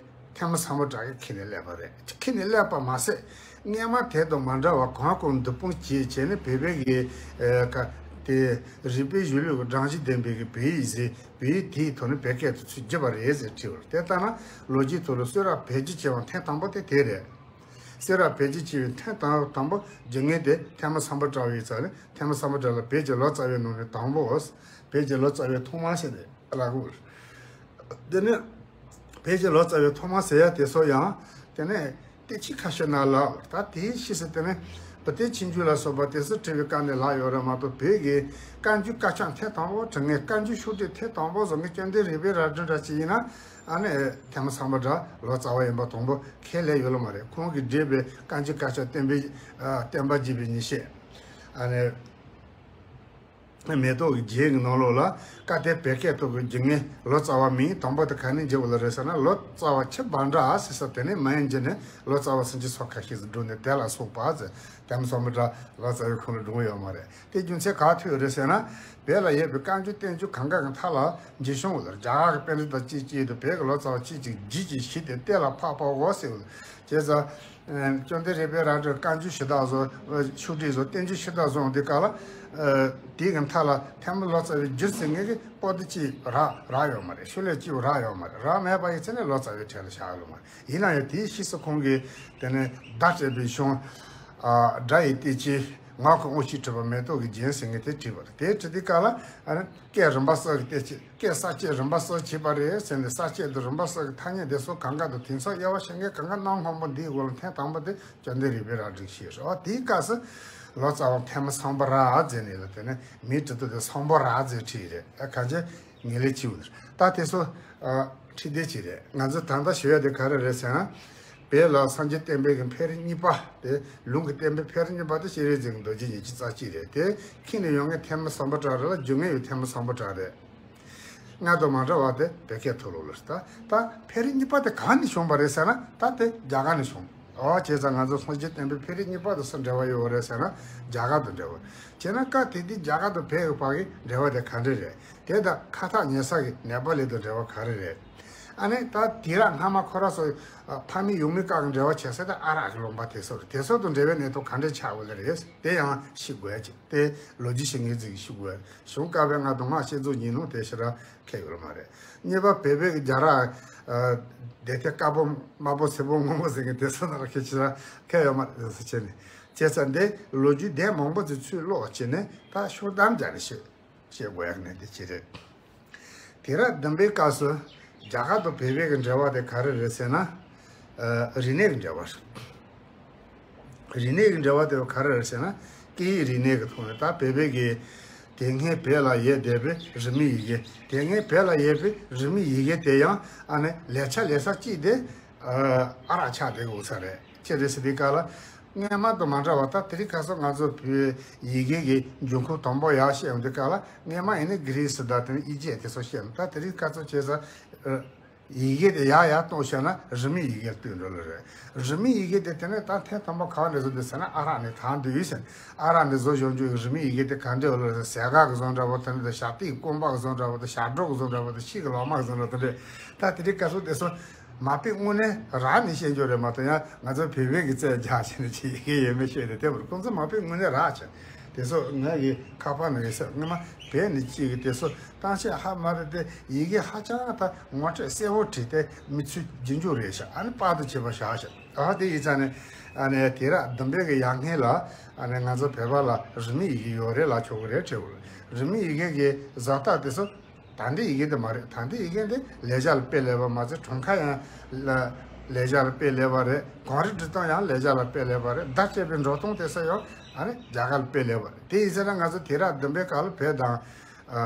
ཐོན་མི་སམ་བྷོ་ཊ་གིས་ཁྱེར་ནས་སླེབས་པ་རེད། ཁྱེར་ནས་སླེབས་པ་མ་ཟད། སྔོན་མ་དེ་དང་མ་འདྲ་བ་གང་གང་བསྡུ་སྤུངས་བྱས་བྱས་ནས། བོད་པའི་གི་ཨ་ག་དེ་རིག་པའི་གཞུང་ལུགས་ཀྱི་སྒྲོམ་གཞི་ལྡན་པའི་གི་བོད་ཡིག་ཟེར། བོད་ཡིག་དེའི་ཐོག་ནས་བོད་སྐད་དུ་ཚུར་བསྒྱུར་བ་རེད་ཟེར་བྲིས་པ་རེད། དེ་ལྟར་ན་ལོ་རྒྱུས་ཐོག་ལ་གསུང་རབ་བེད་སྤྱོད་བྱས་པ་ཐེངས་དང་པོ་དེ་དེ་རེད། གསུང་རབ་བེད་སྤྱོད་བྱས་པའི་ཐེངས་དང་དང་པོ་བསྒྱུར་མཁན་དེ་ཐོན་མི་སམ་བྷོ་ཊ་ཡིན་ཙང་ནས། ཐོན་མི་སམ་བྷོ་ཊ་ལ་བོད་ཀྱི་ལོ་ཙཱ་བའི་ནང་ནས་དང་པོ། བོད་ཀྱི་ལོ་ཙཱ་བའི་ཐོག་མ་ཟེར་ནས་ལབ་དགོས། དེ་ནས་བོད་ཀྱི་ལོ་ཙཱ་བའི་ཐོག་མ་ཟེར་ཡ་དེ་ཚོ་ཡང་དེ་ནས་དེ་ཕྱི་ཁ་ཤོད་ན་ལབ། ད་དེའི་ཕྱིས་སུ་དེ་ནས་བུ་སྟོན་ཆོས་འབྱུང་ལ་སོགས་པ་དེ་ཚོ་བྲིས་པའི་སྐབས་ནས་ལབ་ཡོད་རེད་མ་གཏོགས། བོད་ཀྱི་བཀའ་འགྱུར་དཀར་ཆག་ཐེངས་དང་པོ་བྲིས་མཁན། བཀའ་འགྱུར་ཤོག་དྲིལ་ཐེངས་དང་པོ་བཟོ་མཁན་བཅོམ་ལྡན་རིག་པའི་རབ་འབྲིང་འདྲ་ཅིག་ཡིན་ན། ཨ་ནི་ཐོན་མི་སམ་བྷོ་ཊ་ལོ་ཙཱ་བ་ཡིན་པ་དང་པོ་ཁས་ལེན་ཡོད་ལ་མ་རེད། ཁོང་གིས་བྲིས་པའི་བཀའ་འགྱུར་དཀར་ཆག་བསྟན་པའི་ཨ་བསྟན་པ་རྒྱས་པའི་ཉི་ཤུ། ཨ་ནི་མེ་ཏོག་གི་རྒྱན་གྱི་ནང་ལོགས་ལ་བཀའ་བསྟན་བོད་སྐད་ཐོག་གི་བསྒྱུར་མཁན་ལོ་ཙཱ་བ་མིང་དང་པོ་དེ་ག་ནས་བརྗེ་བ་ལ་རེད་ཟེར་ན། ལོ་ཙཱ་བ་ཁྱི་འབའ་འདྲ་ཟེར་ས་དེ་ནས་མིང་བརྗེས་ནས་ལོ་ཙཱ་བ་སུམ་ཅུ་སོ་ཁ་ཤས་སུ་བསྒྲུབས་ནས་དེ་ལ་སོགས་པ་ཟེར། ཐོན་མི་སམ་བྷོ་ཊ་ལོ་ཙཱ་བའི་ཁོངས་ལ་འགྲོ་གི་ཡོད་མ་རེད། དེ་རྒྱུ་མཚན་ག་ཐུག་རེད་ཟེར་ན། བོད་ལ་ཡོད་པའི་བཀའ་འགྱུར་བསྟན་འགྱུར་གང་ག་གི་མཐའ་ལ་འགྱུར་བྱུང་ཡོད་རེད། རྒྱ་གར་གི་པཎྜི་ཏ་གཅིག་གཅིག་དང་བོད་ཀྱི་ལོ་ཙཱ་བ་གཅིག་གཅིག་བརྗེས་བྱས་བྱས་ཏེ་གཏན་ལ་ཕབ་པའོ་ཟེར་ཡོད་རེད། བྱས་ཙང་། ཨ། བཅོམ་ལྡན་རིག་པའི་རལ་གྲིར་བཀའ་འགྱུར་ཞུ་དག་བཟོ། ཨ། ཆོས་ཁྲིད་བཟོ། བསྟན་བཅོས་ཞུ་དག་བཟོ་འོང་དུས་སྐབས་ལ། ཨ། དེའི་གི་མཐའ་ལ་ཐལ་མོ་ལོ་ཙཱ་བའི་བསྒྱུར་ཟེར་མཁན་གྱི་པོ་ཏི་གཅིག་རག་རག་ཡོད་མ་རེད། ཤོ་ལོ་ཀ་གཅིག་རག་ཡོད་མ་རེད། རག་མེད་པ་ཡིན་ཚེ་ནས་ལོ་ཙཱ་བའི་གྲས་ལ་བཞག་ཡོད་མ་རེད། ཡིན་ན་ཡང་དེའི་ཕྱིས་སུ་ཁོང་གིས་དེ་ནས་བརྡ་སྤྲད་པའི་གཞུང་། ཨ། སྒྲ་ཡི་གཏེར་ཆོས། ངག་གི་དངོས་གཞི་གྲུབ་པ་མེ་ཏོག་གི་རྒྱན་ཟེར་མཁན་དེ་བྲིས་པ་རེད། དེ་བྲིས་དུས་སྐབས་ལ། ཨ་ནི་སྐད་རིམ་པ་གསར་གྱི་གཏེར་ཆོས། སྐད་གསར་བཅད་རིམ་པ་གསར་བྱས་པ་རེད་ཟེར་ནས། གསར་བཅད་དང་རིམ་པ་གསར་གྱི་ཐ་སྙད་དེ་ཚོ་གང་ག་དང་དེང་སང་དབྱེ་བ་ཕྱེ་མཁན་གང་ག་གནའ་སྔོན་པོ་འདིའི་འོག་ལ་ཐེངས་དང་པོ་དེ་བཅོམ་ལྡན་རིག་པའི་རལ་གྲིར་བཤད་རེད། འོ། དེའི་སྐབས་སུ་ལོ་ཙཱ་བ་ཐལ་མོ་སམ་བྷོ་ཊ་ཟེར་ནས་ལ། དེ་ནས་མིང་བྲིས་དུས་དེ་སམ་བྷོ་ཊ་ཟེར་བྲིས་རེད། ཨ། གང་ཅི། ངེས་ལེགས་ཆེ་བོ་རེད། ད་དེ་ཚོ། ཨ། ཁྲིད་དེ་ཅིག་རེད། ང་ཚོ་ད་ལྟ་ཞུ་ཡ་དེ་ག་རེ་རེད་ཟེར་ན། བོད་ལ་སངས་རྒྱས་བསྟན་པའི་གི་འཕེལ་རིམ་གཉིས་པ་དེ། ལུང་གི་བསྟན་པའི་འཕེལ་རིམ་གཉིས་པ་དེ་སྤྱན་རས་གཟིགས་རྡོ་རྗེ་ཉིད་ཀྱི་རྩ་ཆེ་རེད། དེ་ཁྱེར་ནས་ཡོང་མཁན་ཐལ་མོ་སམ་བྷོ་ཊ་རེད་ལ། བསྒྱུར་མཁན་ཡང་ཐལ་མོ་སམ་བྷོ་ཊ་རེད། སྔར་དང་མ་འདྲ་བ་དེ་བོད་སྐད་ཐོག་ལོག་ལ་རེད། ད་ད་འཕེལ་རིམ་གཉིས་པ་དེ་གང་ནས་བྱུང་བ་རེད་ཟེར་ན། ད་དེ་རྒྱ་གར་ནས་བྱུང་། འོ། བྱས་ཙང་ང་ཚོ་སངས་རྒྱས་བསྟན་པའི་འཕེལ་རིམ་གཉིས་པ་དེ་སུ་འབྲེལ་བ་ཡོད་རེད་ཟེར་ན། རྒྱ་གར་དང་འབྲེལ་བ། བྱས་ན་སྐབས་དེ་དུས་རྒྱ་གར་དང་བོད་ཀྱི་བར་གྱི་འབྲེལ་བ་དེ་ག་འདྲ་རེད། དེ་དང་ཁ་ཐག་ཉེ་ས་གི་ནེ་པ་ལི་དང་འབྲེལ་བ་ག་རེ་རེད། ཨ་ནི་ད་དུས་རབས་སྔ་མ་ཁོ་རང་ཚོ་ཕ་མེས་ཡུལ་མེས་སྐབས་ཀྱི་འབྲེལ་བ་བྱེད་ས་དེ་ཨ་རག་གི་ལུང་པ་དེ་ཚོ་རེད། དེ་ཚོ་དང་འབྲེལ་བའི་གནས་སྟངས་ག་འདྲ་ཆགས་ཡོད་ལེ་རེད། དེ་ཡང་ཤེས་དགོས་ཀྱི། དེ་ལོ་རྒྱུས་ཤེས་མཁན་ཚོས་ཤེས་དགོས། གཞུང་བཀའ་པོད་ལྔ་དང་སྔགས་བསྐྱེད་རྫོགས་གཉིས་ནང་དེ་ཞེ་དྲག་ཁེལ་ཡོད་མ་རེད། གཉིས་པ་བོད་པའི་གི་རྒྱལ་རབས། ཨ། སྡེ་ཐེ་དཀར་པོ་དམར་པོ་སེར་པོ་སྔོན་པོ་ཟེར་མཁན་དེ་ཚོ་ནང་ལ་ཁེལ་ཞེ་དྲག་ཁེལ་ཡོད་མ་རེད་ཟེར་བྱས་ནས། བྱས་ཙང་འདི་ལོ་རྒྱུས་སྡེ་མང་པོ་ཚོའི་ཚུར་ཀློག་བྱས་ནས་ད་ཤོག་གདམས་རྒྱག་ནས་བཤད། བཤད་དགོས་ཡག་ནི་འདི་ཅི་རེད། དུས་རབས་བདུན་པའི་སྐབས་སུ་རྒྱ་གར་དང་བོད་པའི་གི་འབྲེལ་བ་དེ་ག་རེ་རེད་ཟེར་ན། ཨ། རིག་གནས་ཀྱི་འབྲེལ་བ་རེད། རིག་གནས་ཀྱི་འབྲེལ་བ་དེ་ག་རེ་རེད་ཟེར་ན། སྐད་ཡིག་རིག་གནས་ཀྱི་ཐོག་ནས། ད་བོད་པའི་གི་དེ་སྔའི་བོད་ལ་ཡོད་བསྡད་པའི་རིས་མེད་ཡི་གེ། དེ་སྔའི་བོད་ལ་ཡོད་པའི་རིས་མེད་ཡི་གེ་དེ་ཡང་ཨ་ནི་ལེ་ཆ་ལེ་ས་གཅིག་དེ། ཨ། ཨ་རག་ཆགས་བསྡད་ཡོད་ས་རེད། ཅི་རེད་ཟེར་དུས་སྐབས་ལ། སྔོན་མ་དང་མ་འདྲ་བ། ད་དེ་རིང་ཁ་སང་ང་ཚོ་བོད་ཡི་གེ་གི་འབྱུང་ཁུངས་དང་པོ་ཡར་བཤད་ཡོང་དུས་སྐབས་ལ། སྔོན་མ་ཡིན་ན་གྷི་རི་སི་དང་དེ་ནས་ཨི་ཇིབ་དེ་ཚོ་བཤད་ཡོང་། ད་དེ་རིང་ཁ་སང་བྱས་ཙང་། ཨ། ཡི་གེ་དེ་ཡར་ཡར་གཏོང་བྱས་ན་རིས་མེད་ཡི་གེར་བསྟུན་འགྲོ་ལེ་རེད། རིས་མེད་ཡི་གེ་དེ་དེ་ནས་ད་ཐེངས་དང་པོ་ག་བ་ནས་བཟོས་འདུག་ཟེར་ན། ཨ་རག་ནས་དར་འདུག་ཟེར། ཨ་རག་ནས་བཟོ་བྱུང་བྱུང་གི་རིས་མེད་ཡི་གེ་དེ་ག་འདྲ་ཡོད་ལེ་ཟེར། ཟས་སྐལ་གི་བཟོ་འདྲ་བོ་དེ་འདྲ་དང་། ཞབས་སྟེགས་ཀྱི་རྐང་པ་གི་བཟོ་འདྲ་བོ་དང་། ཞབས་བྲོ་གི་བཟོ་འདྲ་བོ་དང་། ཤིང་གི་ལོ་མ་གི་བཟོ་འདྲ་དེ་འདྲ། ད་དེ་རིང་སྐབས་སུ་དེ་ཚོ་མ་དཔེ་དངོས་གནས་རག་ནས་བཤད་རྒྱུ་རེད་མ་གཏོགས། ཡང་ང་ཚོ་བོད་པའི་གི་རྩལ་རྒྱག་བྱས་ནས་ཅིག་ཡི་གེ་ཡོད་མེད་བཤད་དེ་དེ་བར། ཁོང་ཚོ་མ་དཔེ་དངོས་གནས་རག་བྱས། དེ་ཚོ་ང་གི་ཁ་པར་ནང་ཡོད་ས། སྔོན་མ་བོད་ནས་ཅིག་གི་དེ་ཚོ་བཏང་ཤེས་ཧ་མ་རེད་དེ། ཡི་གེ་ཧ་ཅང་ད་ངོ་སྤྲོད་གསལ་བོ་བྲིས་ཏེ་མི་ཚོས་རྒྱུན་འཇུག་རེད་ཤག་ཨ་ནི་པར་དུ་བྱས་པ་བཞག་ཤག་ཨ། དེ་ཡིན་ཙང་ནས། ཨ་ནི་དུས་རབས་བདུན་པའི་གི་ཡར་སྔོན་ལ། ཨ་ནི་ང་ཚོ་བོད་པ་ལ་རིས་མེད་ཡི་གེ་ཡོད་རེད་ལབ་ཆོག་གི་རེད་དྲན་གྱི་ཡོད། རིས་མེད་ཡི་གེ་གི་བཟོ་ལྟ་དེ་ཚོ་དེ་འདྲའི་ཡི་གེ་དེ་མ་རེད། དེ་འདྲའི་ཡི་གེ་འདི་ལེགས་སྦྱར་ལ་དཔེ་ལེགས་པ་མ་ཚད། གྲངས་ཀ་ཡང་ལ་ལེགས་སྦྱར་ལ་དཔེ་ལེགས་པ་རེད། གངས་རི་འབྲི་སྟངས་ཡང་ལེགས་སྦྱར་ལ་དཔེ་ལེགས་པ་རེད། བརྡ་སྤྲད་པའི་འགྲོ་སྟངས་དེ་ཚོ་ཡང་ཨ་ནི་རྒྱ་གར་ལ་དཔེ་ལེགས་པ་རེད། དེ་ཡིན་ཟེར་ན་ང་ཚོ་དུས་རབས་བདུན་པའི་སྐབས་ལ་བོད་དང་། ཨ།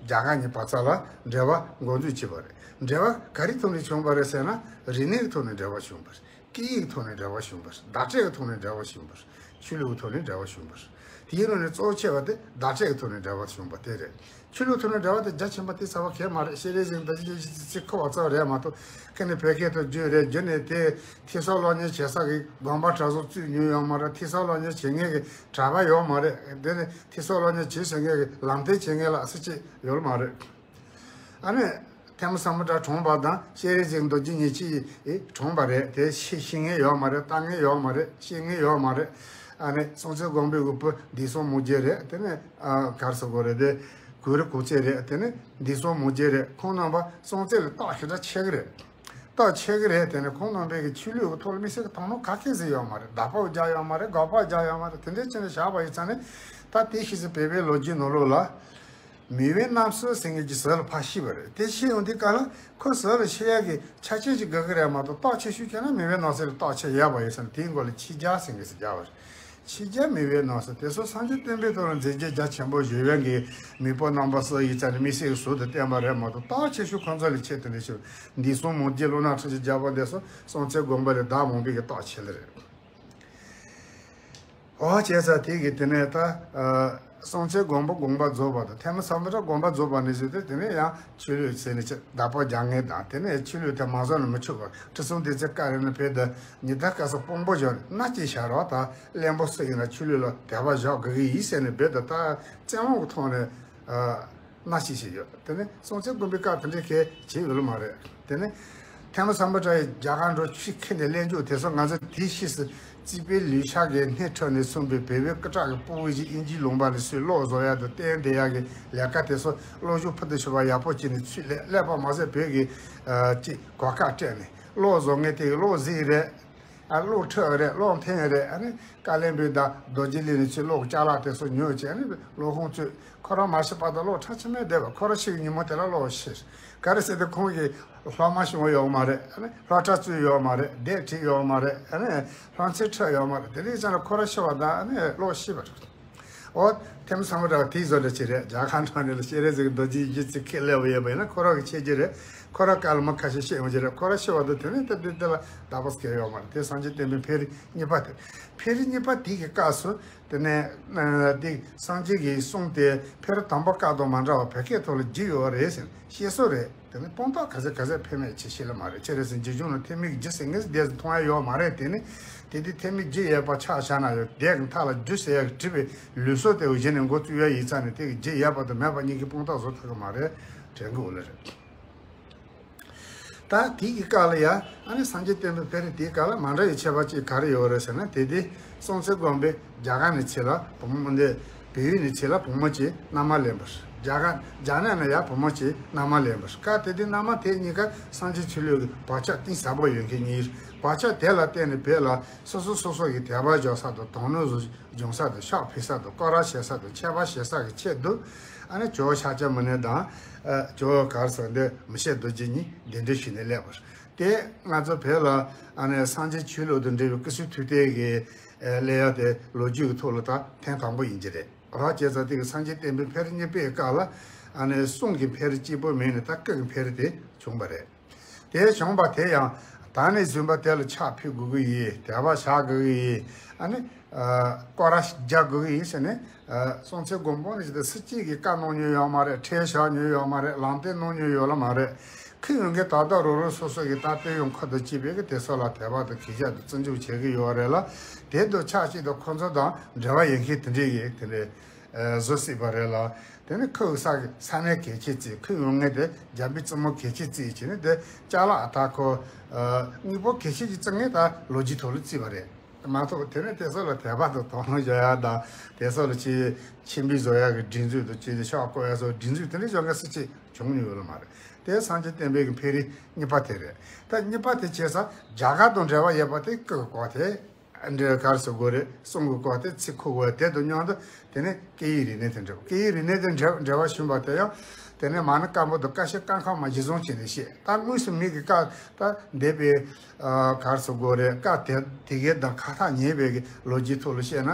རྒྱ་གར་གཉིས་བར་ཚ་ལ་འབྲེལ་བ་འགོ་འཛུགས་བྱས་པ་རེད། འབྲེལ་བ་ག་རེའི་ཐོག་ནས་བྱུང་བ་རེད་ཟེར་ན། རིག་གནས་ཀྱི་ཐོག་ནས་འབྲེལ་བ་བྱུང་བ་རེད། སྐད་ཡིག་གི་ཐོག་ནས་འབྲེལ་བ་བྱུང་བ་རེད། བརྡ་སྤྲོད་ཀྱི་ཐོག་ནས་འབྲེལ་བ་བྱུང་བ་རེད། ཆོས་ལུགས་ཀྱི་ཐོག་ནས་འབྲེལ་བ་བྱུང་བ་རེད། དེའི་ནང་ནས་གཙོ་བོ་ཆེ་བ་དེ་བརྡ་སྤྲོད་ཀྱི་ཐོག་ནས་འབྲེལ་བ་བྱུང་བ་དེ་རེད། ཆོས་ལུགས་ཐོག་ནས་འབྲེལ་བ་དེ་རྒྱ་ཆེན་པོ་དེ་ཚ་བ་གང་ཡང་མ་རེད། སྤྱན་རས་གཟིགས་དང་ཅི་ཅི་ཅི་ཁོ་བ་ཚོ་རེད་མ་གཏོགས། ཁ་ནས་བོད་སྐད་དུ་བསྒྱུར་རེད། བསྒྱུར་ནས་དེ་ཐོས་བསམ་སློབ་གཉེར་བྱེད་ས་གི་དགོན་པ་གྲྭ་ཚང་བཙུགས་མྱོང་ཡོད་མ་རེད། ཐོས་བསམ་སློབ་གཉེར་བྱེད་མཁན་གྱི་གྲྭ་པ་ཡོད་མ་རེད། དེ་ནས་ཐོས་བསམ་སློབ་གཉེར་བྱེད་ཟེར་མཁན་གྱི་ལམ་སྟོན་བྱེད་མཁན་ལ་སུ་གཅིག་ཡོད་མ་རེད། ཨ་ནི་ཐལ་མོ་སམ་བྷོ་ཊ་གྲོངས་པ་དང་སྤྱན་རས་གཟིགས་རྡོ་རྗེ་ཉིད་ཀྱིས་གྲོངས་པ་རེད། དེ་ཤེས་ཤེས་མཁན་ཡོད་མ་རེད། ལྟ་མཁན་ཡོད་མ་རེད། ཤེས་མཁན་ཡོད་མ་རེད། ཨ་ནི་སྲོང་བཙན་སྒམ་པོའི་དབུ་པོ་འདས་སྲུང་མུ་རྒྱལ་རེད། དེ་ནས། ཨ། ག་རེ་ཟེར་དགོས་རེད། དེ་གུ་རུ་གུག་རྩེ་རེད། དེ་ནས་འདས་སྲུང་མུ་རྒྱལ་རེད། ཁོང་རྣམ་པ་སྲོང་བཙན་ལ་རྟགས་ཞེ་དྲག་ཆེ་གི་རེད། རྟགས་ཆེ་གི་རེད། དེ་ནས་ཁོང་རྣམ་པའི་གི་ཆོས་ལུགས་ཀྱི་ཐོག་ལ་དམིགས་བསལ་གྱི་དོ་སྣང་ག་གེ་ཟིག་ཡོད་མ་རེད། བརྡ་པོ་རྒྱག་ཡོད་མ་རེད། དགག་པ་རྒྱག་ཡོད་མ་རེད། དེ་འདྲའི་ཅན་ལ་བཞག་པ་ཡིན་ཙང་ནས། ད་དེ་ཕྱིས་སུ་བོད་པའི་ལོ་རྒྱུས་ནང་ལོགས་ལ། མི་དབང་རྣམ་གསུམ་ཟེར་མཁན་གྱི་ཟུར་ལ་ཕར་བཤིག་པ་རེད། དེ་བཤིག་ཡོང་དུས་སྐབས་ལ་ཁོ་ཟུར་ལ་བཤིག་ཡག་གི་ཆ་རྐྱེན་ཅིག་དགོས་ཀྱི་རེད་མ་གཏོགས། རྟགས་ཆེ་ཤོས་བྱས་ན་མི་དབང་རྣམ་གསུམ་ལ་རྟགས་ཆེ་ཡོད་པ་ཡིན་ཙང་ནས། དེའི་མགོ་ལ་ཕྱི་རྒྱལ་ཟེར་མཁན་ཟིག་རྒྱག་པ་རེད། ཕྱི་རྒྱལ་མི་དབང་རྣམ་གསུམ་དེ་ཚོ་སངས་རྒྱས་བསྟན་པའི་ཐོག་ལ་མཛད་རྗེས་རྒྱ་ཆེན་པོ་ཡོད་མཁན་གྱི་མེས་པོ་རྣམ་པ་ཚོ་ཡིན་ཙང་ནས་དམིགས་བསལ་གྱི་ཟུར་དུ་བསྟན་པ་རེད་མ་གཏོགས། རྟགས་ཆེ་ཤོས་ཁོང་ཚོ་ལ་ཆེད་དུ་ནས་ཞུ། འདས་སྲུང་མུ་རྒྱལ། ཀླུ་ནག་ཁྲི་ཆེན་རྒྱལ་པོ་འདི་ཚོ་སྲོང་བཙན་སྒམ་པོ་ལས་ལྡབ་མང་པོའི་གི་རྟགས་ཆེ་ལེ་རེད། འོ། བྱས་ཙང་དེ་གི་དེ་ནས་ད། ཨ། སྲོང་བཙན་སྒམ་པོ་དགོངས་པ་རྫོགས་པ་དང་། ཐལ་མོ་སམ་བྷོ་ཊ་དགོངས་པ་རྫོགས་པ་ནས་བཟུང་སྟེ། དེ་ནས་ཡང་ཆོས་ལུགས་ཟེར་ནས་ཅིག་བརྡ་པོ་རྒྱག་མཁན་དང་། དེ་ནས་ཆོས་ལུགས་དེ་མ་བཟུང་ན་མི་ཆོག་པ། ཁྲི་སྲོང་ལྡེ་བཙན་སྐབས་རེ་ནས་བོད་དུ་ཉི་ཟླ་སྐར་གསུམ་དཔང་པོ་བཞག་ནས་མནའ་སྐྱེལ་བཞག་རོགས། ད་བློན་པོ་སུ་ཡིན་ན་ཆོས་ལུགས་ལ་དད་པ་བཞག་དགོས་ཀྱི་ཡིན་ཟེར་ནས། བོད་དུ་ད་བཙན་དབང་གི་ཐོག་ནས། ཨ། མནའ་སྐྱེལ་བྱས་ཡོད། དེ་ནས་སྲོང་བཙན་སྒམ་པོའི་སྐབས་དེ་འདྲའི་གལ་ཆེ་ཡོད་མ་རེད། དེ་ནས། ཐེངས་མ་ཚང་པ་འདྲ་ཡི་རྒྱ་གར་འགྲོ་ཕྱི་ཁྱེར་ནས་གླེང་རྒྱུ་དེ་ཚོ་ང་ཚོ་དེའི་ཕྱིས་སུ་རྩིས་པའི་ལུས་ཤག་གི་སྣེ་ཁྲིད་ནས་གསུངས་པའི་བོད་པའི་སྐུ་དྲག་གི་ཕྲུ་གུ་ཞིག་དབྱིན་ཇིའི་ལུང་པ་ལ་སུས་ཀློག་བཟོ་ཡག་དང་བསྟན་བསྡད་ཡག་གི་ལས་ཀ་དེ་ཚོ་གློག་ཞུ་ཕུལ་དུ་ཞུ་བ་ཡག་པོ་བྱས་ནས་ཚུར་སླེབས་པ་མ་ཟད་བོད་ཀྱི་ཅིག་གོ་སྐབས་སྤྲད་ནས་གློག་བཟོ་མཁན་དེ་གི་གློག་གཟིགས་རེད། ཨ་གློག་འཁྲབ་རེད། གློག་འཐེན་རེད། ཨ་ནི་བཀའ་བློན་པོའི་དང་རྡོ་རྗེ་གླིང་ནས་ཚུར་གློག་ཅ་ལག་དེ་ཚོ་ཉོས་བྱས། ཨ་ནི་གློག་ཁང་ཚུར་ཁོ་རང་མ་ཤི་བར་དུ་གློག་འཁྲབ་ཆ་མེད་བསྡད་པ། ཁོ་རང་ཤི་གི་ཉིན་མོ་དེ་ལ་གློག་ཤི། ག་རེ་ཟེར་ཏེ་ཁོང་གི་སློབ་མ་བྱུང་ཡོད་མ་རེད། ཨ་ནི་སློབ་གྲྭ་བཙུགས་ཡོད་མ་རེད། སྡེབ་བྲིས་ཡོད་མ་རེད། ཨ་ནི་སློབ་ཚན་འཁྲབ་ཡོད་མ་རེད། དེ་འདྲའི་ཆ་ལ་ཁོ་རང་ཤི་བ་དང་ཨ་ནི་གློག་ཤི་བ་རེད། ཨོ། ཐེངས་མ་ཚང་མ་འདྲ་བ་དེའི་བཟོ་འདྲ་ཅིག་རེད། རྒྱ་གར་ནང་ནས་ལ་སྤྱན་རས་གཟིགས་རྡོ་རྗེ་ཡི་གེ་ཚིག་ཁས་ལེན་པ་ཡོད་པ་ཡིན་ན་ཁོ་རང་གི་ཆེ་རྒྱུ་རེད། ཁོ་རང་བཀའ་སློབ་མ་ཁ་ཤས་བཤད་ཡོང་རྒྱུ་རེད། ཁོ་རང་ཤི་བ་དང་དེ་ནས་ད་དེ་དེ་ལ་བདག་པོ་སྐྱེ་ཡོད་མ་རེད། དེ་སངས་རྒྱས་བསྟན་པའི་འཕེལ་རིམ་གཉིས་པ་དེ། འཕེལ་རིམ་གཉིས་པ་དེ་གི་སྐབས་སུ་དེ་ནས་དེ་སངས་རྒྱས་ཀྱི་གསུང་དེ་འཕེལ་རིམ་དང་པོ་སྐབས་དང་མ་འདྲ་བ་བོད་སྐད་ཐོག་ལ་བསྒྱུར་ཡོད་རེད་ཟེར་ནས་བཤད་སྲོལ་རེད། དེ་ནི་དཔང་རྟགས་ག་ཚད་ག་ཚད་ཕན་མེད་ཅེས་ཤེས་ལ་མ་རེད། ཅི་རེད་ཟེར་ན་རྗེ་བཙུན་ལ་ཐེག་དམན་གྱི་རྒྱུ་ཟེར་ངེས་སུ་བསྡད་ཟེར་མཐོང་ཡ་ཡོད་མ་རེད། དེ་ནི་དེ་དུས་ཐེག་དམན་རྒྱུ་ཡོད་པ་ཆགས་བཞག་ན་ཡང་དེ་གི་མཐའ་ལ་རྒྱུ་ཟེར་ཡ་གི་བྲིས་པའི་ལུགས་སྲོལ་དེ་གཞི་ནས་འགོ་བཙུགས་ཡ་ཡིན་ཙང་ནས་དེ་གི་རྒྱུ་ཡོད་པ་དང་མེད་པ་གཉིས་ཀྱི་དཔང་རྟགས་བཟོ་ཐུབ་ཀྱི་མ་རེད་དྲན་གྱི་འོ་ལེ་རེད། ད་དེ་གི་སྐབས་ལ་ཡ་ཨ་ནི་སངས་རྒྱས་བསྟན་པའི་འཕེལ་རིམ་དེའི་སྐབས་ལ་མ་འདྲ་བའི་ཁྱད་པར་ཅིག་ག་རེ་ཡོད་རེད་ཟེར་ན། དེ་དུས་སྲོང་བཙན་སྒམ་པོས་རྒྱ་གར་ནས་ཕྱི་ལ་བུ་མོ་འདི། བལ་ཡུལ་ནས་ཕྱི་ལ་བུ་མོ་གཅིག་མནའ་མ་ལེན་པ། རྒྱ་གར་རྒྱ་ནག་ནས་ཡར་བུ་མོ་གཅིག་མནའ་མ་ལེན་པ། སྐབས་དེ་དུས་མནའ་མ་དེ་གཉིས་ཀ་སངས་རྒྱས་ཆོས་ལུགས་ཀྱི་བག་ཆགས་གཏིང་ཟབ་པོ་ཡོད་མཁན་གཉིས། བག་ཆགས་དེ་ལ་བརྟེན་ནས་བོད་ལ་སོ་སོ་སོ་སོ་ཡི་དད་པ་འཇོག་ས་དང་དོ་སྣང་སྦྱོང་ས་དང་ཕྱག་ཕུལ་ས་དང་སྐོར་ར་བྱེད་ས་དང་ཆད་པ་བྱེད་ས་གི་ཆེད་དུ་ཨ་ནི་ཇོ་བོ་ཤཱཀྱ་མུ་ནེ་དང་ཇོ་བོ་གར་སོགས་འདི་མི་ཤེས་རྡོ་རྗེ་གཉིས་གདན་འདྲེན་ཞུས་ནས་སླེབས་པ། དེ་ང་ཚོ་བོད་ལ་ཨ་ནི་སངས་རྒྱས་ཆོས་ལུགས་དང་འབྲེལ་བའི་སྐུ་ཚེ་ཐུབ་བསྟན་གྱི་ཨ་གླེང་ཡ་དེ་ལོ་རྒྱུས་ཀྱི་ཐོག་ལ་ད་ཐེངས་དང་པོ་ཡིན་གྱི་རེད། རོགས་བྱས་ཙང་དེ་གི་སངས་རྒྱས་བསྟན་པའི་འཕེལ་རིམ་གཉིས་པའི་སྐབས་ལ་ཨ་ནི་གསུང་གི་འཕེལ་རིམ་གཅིག་པོ་མིན་ནས་ད་སྐུ་གི་འཕེལ་རིམ་དེ་བྱུང་བ་རེད། དེ་བྱུང་བ་དེ་ཡང་ད་ནས་བཟུང་བ་དེ་ལ་ཕྱག་ཕུལ་དགོས་ཀྱི་ཡིན། དད་པ་བྱ་དགོས་ཀྱི་ཡིན། ཨ་ནི་ཨ་སྐོར་ར་རྒྱག་དགོས་ཀྱི་ཡིན་ཟེར་ནས། ཨ་སྲོང་བཙན་སྒམ་པོ་ནི་ཇི་ལྟར་སུ་གཅིག་གིས་བཀའ་གནང་མྱོང་ཡོད་མ་རེད། ཁྲལ་བཞག་མྱོང་ཡོད་མ་རེད། ལམ་སྟོན་གནང་མྱོང་ཡོད་ལ་མ་རེད། ཁུར་ཡོང་མཁན་ད་ལྟ་རང་རང་སོ་སོ་གི་ད་ལྟ་ཡོང་ཁ་དང་བཅས་པའི་གི་དེ་ཚོ་ལ་དད་པ་དང་གུས་ཞབས་དང་བརྩི་འཇོག་བྱེད་ཀྱི་ཡོད་རེད་ལ། དེ་དང་ཆབས་ཅིག་ཏུ་ཁོ་ཚོ་དང་འབྲེལ་བ་ཡོད་མཁན་དེ་འདྲས་ཡོད་དེ་འདྲས་བཟོ་སྲིད་པ་རེད་ལ། དེ་ནི་ཁོའི་ས་གི་ས་གནས་གལ་ཆེ་བརྩི། ཁོས་ཡོང་མཁན་དེ་རྒྱ་མི་བཙུན་མོ་གལ་ཆེ་བརྩི་བྱས་ནས་དེ་ཅ་ལག་ད་ཁོ་དངོས་པོ་གལ་ཆེ་ཅིག་བརྩི་མཁན་ད་ལོ་རྒྱུས་ཐོག་ལ་བརྩིས་པ་རེད། མ་གཏོགས་དེ་ནས་དེ་ཚོ་ལ་དད་པ་དང་དོ་སྣང་བྱ་ཡག་དང་དེ་ཚོ་ལ་ཆེ་ཆེན་པོའི་བཟོ་ཡག་གི་སྒྲིག་འཛུགས་དང་བཅས་ཏེ་ཕྱག་བསྐོར་ཡག་སོགས་སྒྲིག་འཛུགས་དེ་འདྲ་བྱ་མཁན་སུ་གཅིག་བྱུང་མྱོང་ཡོད་ལ་མ་རེད། དེ་སངས་རྒྱས་བསྟན་པའི་གི་འཕེལ་རིམ་གཉིས་པ་དེ་རེད། ད་གཉིས་པ་དེ་བྱས་ཙང་རྒྱ་གར་དང་འབྲེལ་བ་ཡོད་པ་དེ་སྐུ་གི་སྐོར་དེ་འདྲ་ག་རེ་ཟེར་དགོས་རེད། གསུང་གི་སྐོར་དེ་ཚིག་ཁུག་དགོས་དེ་དང་མཉམ་དུ། དེ་ནས་སྐད་ཡིག་རིག་གནས་དང་འབྲེལ་བ། སྐད་ཡིག་རིག་གནས་དང་འབྲེལ་འབྲེལ་བ་བྱུང་བ་དེ་ཡང་དེ་ནས་མ་ཎི་བཀའ་འབུམ་དང་ཀ་ཤི་ཀ་ཁ་མ་གཞི་བཟུང་བྱས་ནས་བཤད། ད་དངོས་སུ་མི་གི་བཀའ་ད་འདས་པའི་ཨ་ག་རེ་ཟེར་དགོས་རེད། བཀའ་དེ་དེ་གའི་དང་ཁ་ཐག་ཉེ་བའི་གི་ལོ་རྒྱུས་ཐོག་ལ་བཤད་ན།